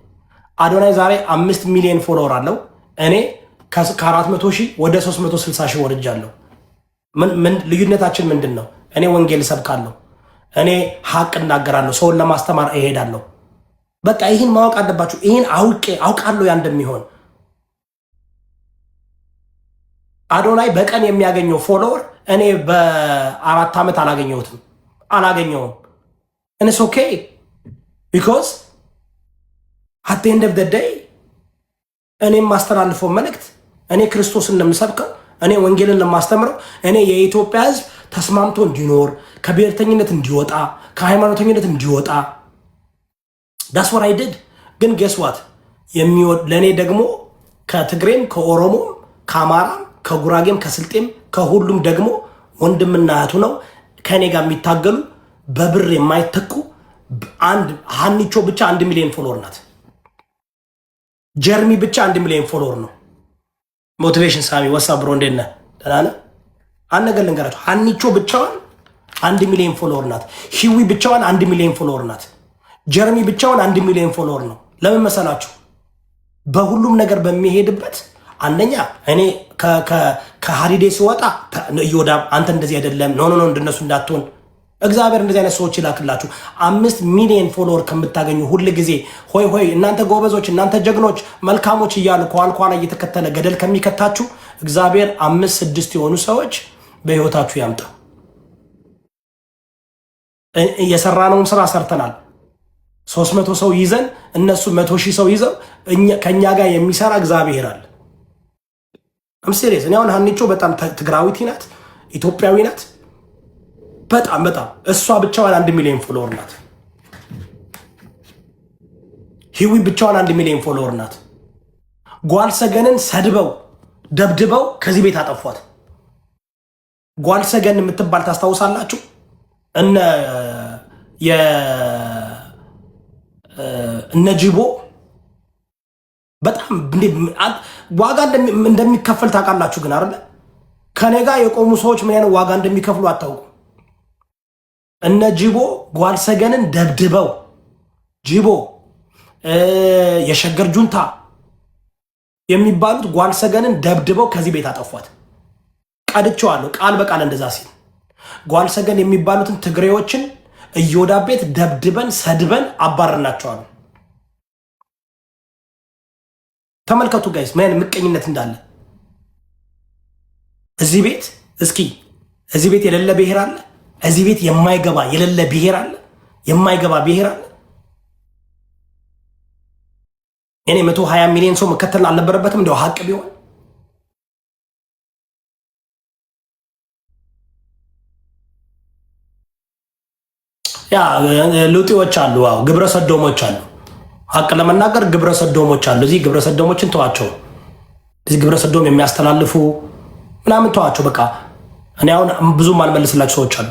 አዶናይ ዛሬ 5 ሚሊዮን follower አለው። እኔ ከ400 ሺህ ወደ 360 ሺህ ወርጃለሁ። ልዩነታችን ምንድን ነው? እኔ ወንጌል እሰብካለሁ። እኔ ሀቅ እናገራለሁ። ሰውን ለማስተማር እሄዳለሁ። በቃ ይህን ማወቅ አለባችሁ። ይህን አውቄ አውቃለሁ ያ እንደሚሆን። አዶናይ በቀን የሚያገኘው follower እኔ በ4 ዓመት አላገኘሁትም፣ አላገኘውም። And it's okay because at the end of the day እኔ የማስተላልፈው መልእክት እኔ ክርስቶስን ነው የምሰብከው። እኔ ወንጌልን ነው የማስተምረው። እኔ የኢትዮጵያ ሕዝብ ተስማምቶ እንዲኖር፣ ከብሔርተኝነት እንዲወጣ፣ ከሃይማኖተኝነት እንዲወጣ፣ that's what I did። ግን guess what? ለእኔ ደግሞ ከትግሬም፣ ከኦሮሞም፣ ከአማራም፣ ከጉራጌም፣ ከስልጤም፣ ከሁሉም ደግሞ ወንድምና እህቱ ነው ከእኔ ጋር የሚታገሉ በብር የማይተኩ። አንድ ሀኒቾ ብቻ 1 ሚሊዮን follower ናት። ጀርሚ ብቻ 1 ሚሊዮን follower ነው። Motivation ሳሚ፣ what's up bro? እንዴት ነህ? ደህና ነህ? አንድ ነገር ልንገራችሁ። ሀኒቾ ብቻዋን 1 ሚሊዮን follower ናት። ሂዊ ብቻዋን 1 ሚሊዮን follower ናት። ጀርሚ ብቻውን 1 ሚሊዮን follower ነው። ለምን መሰላችሁ? በሁሉም ነገር በሚሄድበት አንደኛ እኔ ከሀዲዴ ስወጣ እዮዳብ አንተ እንደዚህ አይደለም፣ no no no፣ እንደነሱ እንዳትሆን፣ እግዚአብሔር እንደዚህ አይነት ሰዎች ይላክላችሁ። 5 ሚሊዮን follower ከምታገኙ ሁል ጊዜ ሆይ ሆይ እናንተ ጎበዞች፣ እናንተ ጀግኖች፣ መልካሞች እያሉ ከኋላ ከኋላ እየተከተለ ገደል ከሚከታችሁ እግዚአብሔር አምስት ስድስት የሆኑ ሰዎች በህይወታችሁ ያምጣ። የሰራነውን ስራ ሰርተናል። 300 ሰው ይዘን እነሱ 100,000 ሰው ይዘው ከእኛ ጋር የሚሰራ እግዚአብሔር አለ። I'm serious። እኔ አሁን ሀኒቾ በጣም ትግራዊቲ ናት፣ ኢትዮጵያዊ ናት። በጣም በጣም እሷ ብቻዋን 1 ሚሊዮን follower ናት። ሂዊ ብቻዋን 1 ሚሊዮን follower ናት። ጓል ሰገንን ሰድበው ደብድበው ከዚህ ቤት አጠፏት። ጓል ሰገን የምትባል ታስታውሳላችሁ? እነ ጅቦ በጣም ዋጋ እንደሚከፈል ታውቃላችሁ። ግን አይደለ ከኔ ጋር የቆሙ ሰዎች ምን አይነት ዋጋ እንደሚከፍሉ አታውቁም። እነ ጅቦ ጓልሰገንን ደብድበው፣ ጅቦ የሸገር ጁንታ የሚባሉት ጓልሰገንን ደብድበው ከዚህ ቤት አጠፏት። ቀድቼዋለሁ ቃል በቃል እንደዛ ሲል። ጓልሰገን የሚባሉትን ትግሬዎችን እዮዳ ቤት ደብድበን ሰድበን አባረናቸዋል። ተመልከቱ guys፣ ምን አይነት ምቀኝነት እንዳለ እዚህ ቤት። እስኪ እዚህ ቤት የሌለ ብሔር አለ? እዚህ ቤት የማይገባ የሌለ ብሔር አለ? የማይገባ ብሔር አለ? እኔ 120 ሚሊዮን ሰው መከተል አልነበረበትም እንደው ሀቅ ቢሆን። Yeah፣ ሉጢዎች አሉ። አዎ፣ ግብረ ሰዶሞች አሉ። ሀቅ ለመናገር ግብረ ሰዶሞች አሉ። እዚህ ግብረ ሰዶሞችን ተዋቸው። እዚህ ግብረ ሰዶም የሚያስተላልፉ ምናምን ተዋቸው። በቃ እኔ አሁን ብዙም አልመልስላቸው ሰዎች አሉ።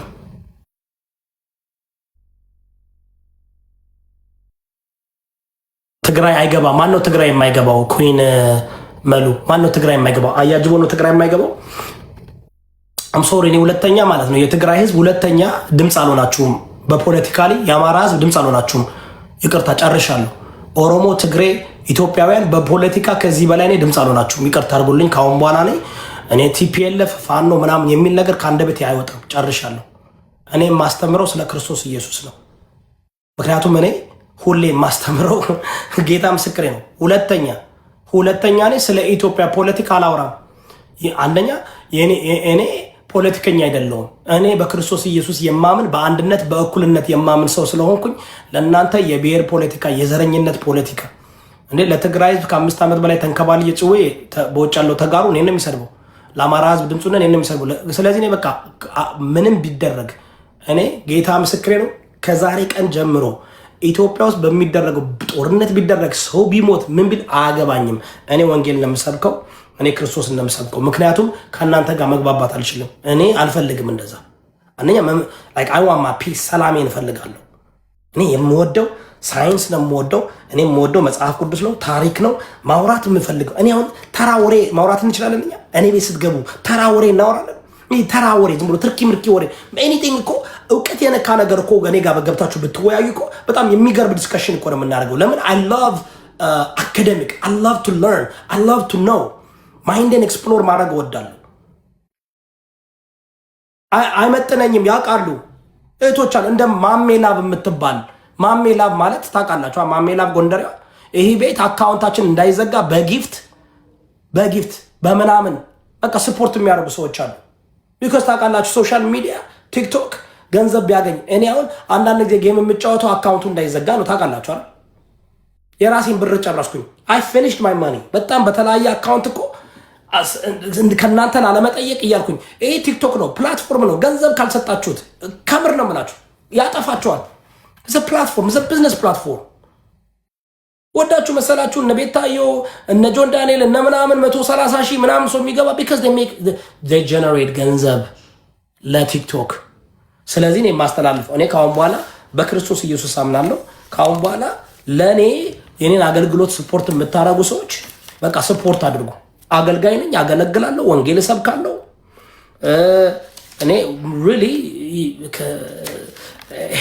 ትግራይ አይገባ። ማን ነው ትግራይ የማይገባው? Queen መሉ፣ ማን ነው ትግራይ የማይገባው? አያጅቦ ነው ትግራይ የማይገባው? I'm sorry፣ እኔ ሁለተኛ ማለት ነው የትግራይ ህዝብ ሁለተኛ ድምፅ አልሆናችሁም። በ politically የአማራ ህዝብ ድምፅ አልሆናችሁም። ይቅርታ፣ ጨርሻለሁ። ኦሮሞ፣ ትግሬ፣ ኢትዮጵያውያን በፖለቲካ ከዚህ በላይ እኔ ድምፅ አልሆናችሁም። ይቅርታ አድርጉልኝ። ከአሁን በኋላ እኔ TPLF፣ ፋኖ ምናምን የሚል ነገር ከአንደበቴ አይወጣም። ጨርሻለሁ። እኔ የማስተምረው ስለ ክርስቶስ ኢየሱስ ነው። ምክንያቱም እኔ ሁሌ የማስተምረው፣ ጌታ ምስክሬ ነው። ሁለተኛ እኔ ስለ ኢትዮጵያ ፖለቲካ አላወራም። አንደኛ እኔ ፖለቲከኛ አይደለሁም። እኔ በክርስቶስ ኢየሱስ የማምን፣ በአንድነት በእኩልነት የማምን ሰው ስለሆንኩኝ ለእናንተ የብሔር ፖለቲካ፣ የዘረኝነት ፖለቲካ፣ እንዴ ለትግራይ ህዝብ ከ5 ዓመት በላይ ተንከባልዬ ጽዌ በውጭ ያለው ተጋሩ እኔን ነው የሚሰድበው። ለአማራ ህዝብ ድምፁ እኔን ነው የሚሰድበው። ስለዚህ እኔ በቃ ምንም ቢደረግ እኔ ጌታ ምስክሬ ነው። ከዛሬ ቀን ጀምሮ ኢትዮጵያ ውስጥ በሚደረገው ጦርነት ቢደረግ፣ ሰው ቢሞት፣ ምን ቢል አያገባኝም። እኔ ወንጌል ነው የምሰብከው፣ እኔ ክርስቶስ ነው የምሰብከው። ምክንያቱም ከእናንተ ጋር መግባባት አልችልም። እኔ አልፈልግም እንደዛ። አንደኛ I want my peace፣ ሰላሜን እፈልጋለሁ። እኔ የምወደው ሳይንስ ነው የምወደው። እኔ የምወደው መጽሐፍ ቅዱስ ነው፣ ታሪክ ነው ማውራት የምፈልገው። እኔ አሁን ተራ ወሬ ማውራት እንችላለን። እኛ እኔ ቤት ስትገቡ ተራ ወሬ እናወራለን። ይህ ተራ ወሬ፣ ዝም ብሎ ትርኪ ምርኪ ወሬ፣ anything እኮ፣ እውቀት የነካ ነገር እኮ እኔ ጋር ገብታችሁ ብትወያዩ እኮ በጣም የሚገርም discussion እኮ ነው የምናደርገው። ለምን? I love academic፣ I love to learn፣ I love to know፣ mind ኤን explore ማድረግ እወዳለሁ። አይመጥነኝም፣ ያውቃሉ እህቶች አሉ። እንደ ማሜላብ የምትባል፣ ማሜላብ ማለት ታውቃላችሁ? ማሜላብ ጎንደሬዋ ይህ ቤት account ኣችን እንዳይዘጋ በ gift በ gift በምናምን በቃ support የሚያደርጉ ሰዎች አሉ። Because ታውቃላችሁ፣ social media ቲክቶክ ገንዘብ ቢያገኝ፣ እኔ አሁን አንዳንድ ጊዜ game የምጫወተው account ኡ እንዳይዘጋ ነው። ታውቃላችሁ አይደል? የራሴን ብር ጨረስኩኝ። I finished my money። በጣም በተለያየ account እኮ ከእናንተ ላለመጠየቅ እያልኩኝ። ይሄ ቲክቶክ ነው፣ platform ነው። ገንዘብ ካልሰጣችሁት ከምር ነው የምላችሁ ያጠፋችኋል። The platform, the business platform። ወዳችሁ መሰላችሁ እነ ቤታዮ፣ እነ ጆን ዳንኤል፣ እነ ምናምን 130,000 ምናምን ሰው የሚገባ? Because generate ገንዘብ ለቲክቶክ። ስለዚህ እኔ የማስተላልፈው፣ እኔ ከአሁን በኋላ በክርስቶስ ኢየሱስ አምናለሁ። ከአሁን በኋላ ለእኔ የኔን አገልግሎት support የምታደርጉ ሰዎች በቃ support አድርጉ። አገልጋይ ነኝ፣ አገለግላለሁ፣ ወንጌል እሰብካለሁ። እኔ really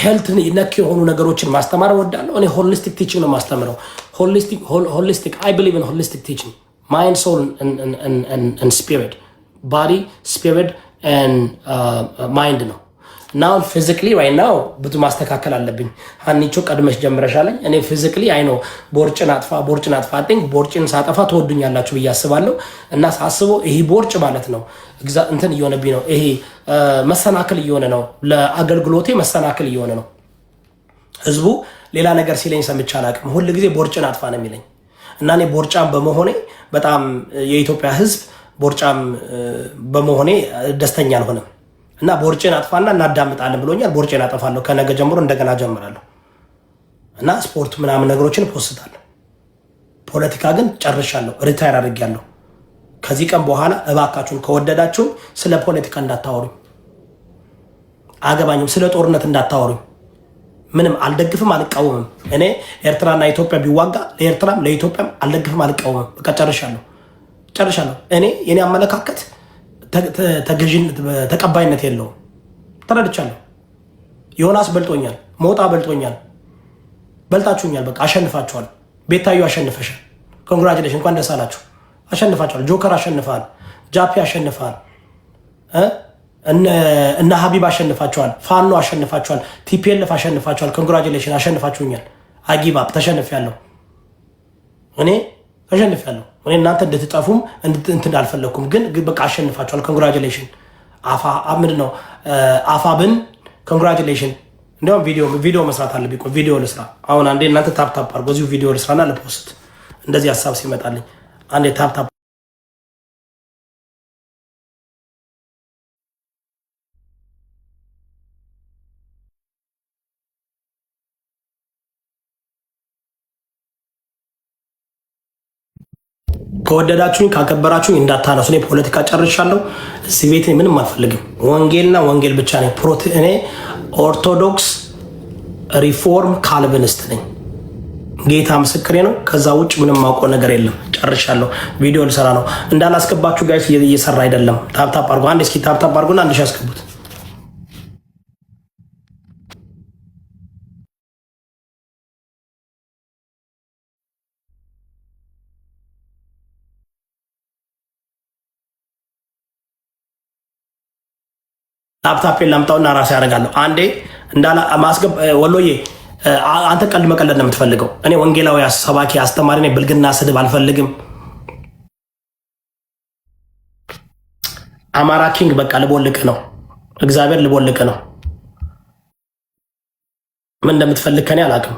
health ነክ የሆኑ ነገሮችን ማስተማር እወዳለሁ። እኔ holistic teaching ነው የማስተምረው። Holistic፣ I believe in holistic teaching፣ mind, soul and spirit፣ body, spirit, mind ነው። እና አሁን physically right now ብዙ ማስተካከል አለብኝ። ሀኒቾ ቀድመሽ ጀምረሻለኝ። እኔ physically I know ቦርጭን አጥፋ፣ ቦርጭን አጥፋ። Think ቦርጭን ሳጠፋ ትወዱኛላችሁ ብዬ አስባለሁ። እና ሳስበው ይሄ ቦርጭ ማለት ነው እንትን እየሆነብኝ ነው። ይሄ መሰናክል እየሆነ ነው፣ ለአገልግሎቴ መሰናክል እየሆነ ነው። ህዝቡ ሌላ ነገር ሲለኝ ሰምቼ አላውቅም። ሁል ጊዜ ቦርጭን አጥፋ ነው የሚለኝ። እና እኔ ቦርጫም በመሆኔ በጣም የኢትዮጵያ ህዝብ ቦርጫም በመሆኔ ደስተኛ አልሆነም። እና ቦርጬን አጥፋና እናዳምጣለን ብሎኛል። ቦርጬን አጠፋለሁ። ከነገ ጀምሮ እንደገና ጀምራለሁ እና ስፖርት ምናምን ነገሮችን post አለሁ። ፖለቲካ ግን ጨርሻለሁ፣ retire አድርጌያለሁ። ከዚህ ቀን በኋላ እባካችሁን ከወደዳችሁን ስለ ፖለቲካ እንዳታወሩኝ። አገባኝም። ስለ ጦርነት እንዳታወሩኝ። ምንም አልደግፍም፣ አልቃወምም። እኔ ኤርትራና ኢትዮጵያ ቢዋጋ ለኤርትራም ለኢትዮጵያም አልደግፍም፣ አልቃወምም። በቃ ጨርሻለሁ፣ ጨርሻለሁ። እኔ የኔ አመለካከት ተገዥነት ተቀባይነት የለውም። ተረድቻለሁ። ዮናስ በልጦኛል፣ ሞጣ በልጦኛል፣ በልጣችሁኛል። በቃ አሸንፋችኋል። ቤታዩ አሸንፈሻል። Congratulation፣ እንኳን ደስ አላችሁ። አሸንፋችኋል። ጆከር አሸንፈሃል። ጃፒ አሸንፈሃል። እነ ሀቢብ አሸንፋችኋል። ፋኖ አሸንፋችኋል። TPLF አሸንፋችኋል። Congratulation፣ አሸንፋችሁኛል። I give up፣ ተሸንፊያለሁ። እኔ ተሸንፊያለሁ። እኔ እናንተ እንድትጠፉም እንትን አልፈለግኩም፣ ግን በቃ አሸንፋችኋል። Congratulation። አፋ ምንድን ነው አፋብን congratulation። እንዲያውም ቪዲዮ መስራት አለብኝ። ቆይ ቪዲዮ ልስራ አሁን አንዴ። እናንተ tap tap አድርጎ እዚሁ ቪዲዮ ልስራና ል post። እንደዚህ ሀሳብ ሲመጣልኝ አንዴ tap tap። ከወደዳችሁኝ ካከበራችሁኝ እንዳታነሱ። እኔ ፖለቲካ ጨርሻለሁ። እዚህ ቤት ምንም አልፈልግም። ወንጌልና ወንጌል ብቻ ነኝ። እኔ ኦርቶዶክስ Reform Calvinist ነኝ። ጌታ ምስክሬ ነው። ከዛ ውጭ ምንም ማውቀው ነገር የለም። ጨርሻለሁ። ቪዲዮ ልሰራ ነው። እንዳላስገባችሁ guys፣ እየሰራ አይደለም። Tap tap አድርጎ አንድ እስኪ tap tap አድርጎና 1000 አስገቡት። ላፕታፔን ላምጣውና ራሴ ያደርጋለሁ። አንዴ እንዳላ ማስገብ። ወሎዬ አንተ ቀልድ መቀለድ ነው የምትፈልገው። እኔ ወንጌላዊ ሰባኪ አስተማሪ ነኝ። ብልግና ስድብ አልፈልግም። አማራ ኪንግ በቃ ልቦልቅ ነው። እግዚአብሔር ልቦልቅ ነው። ምን እንደምትፈልግ ከኔ አላውቅም።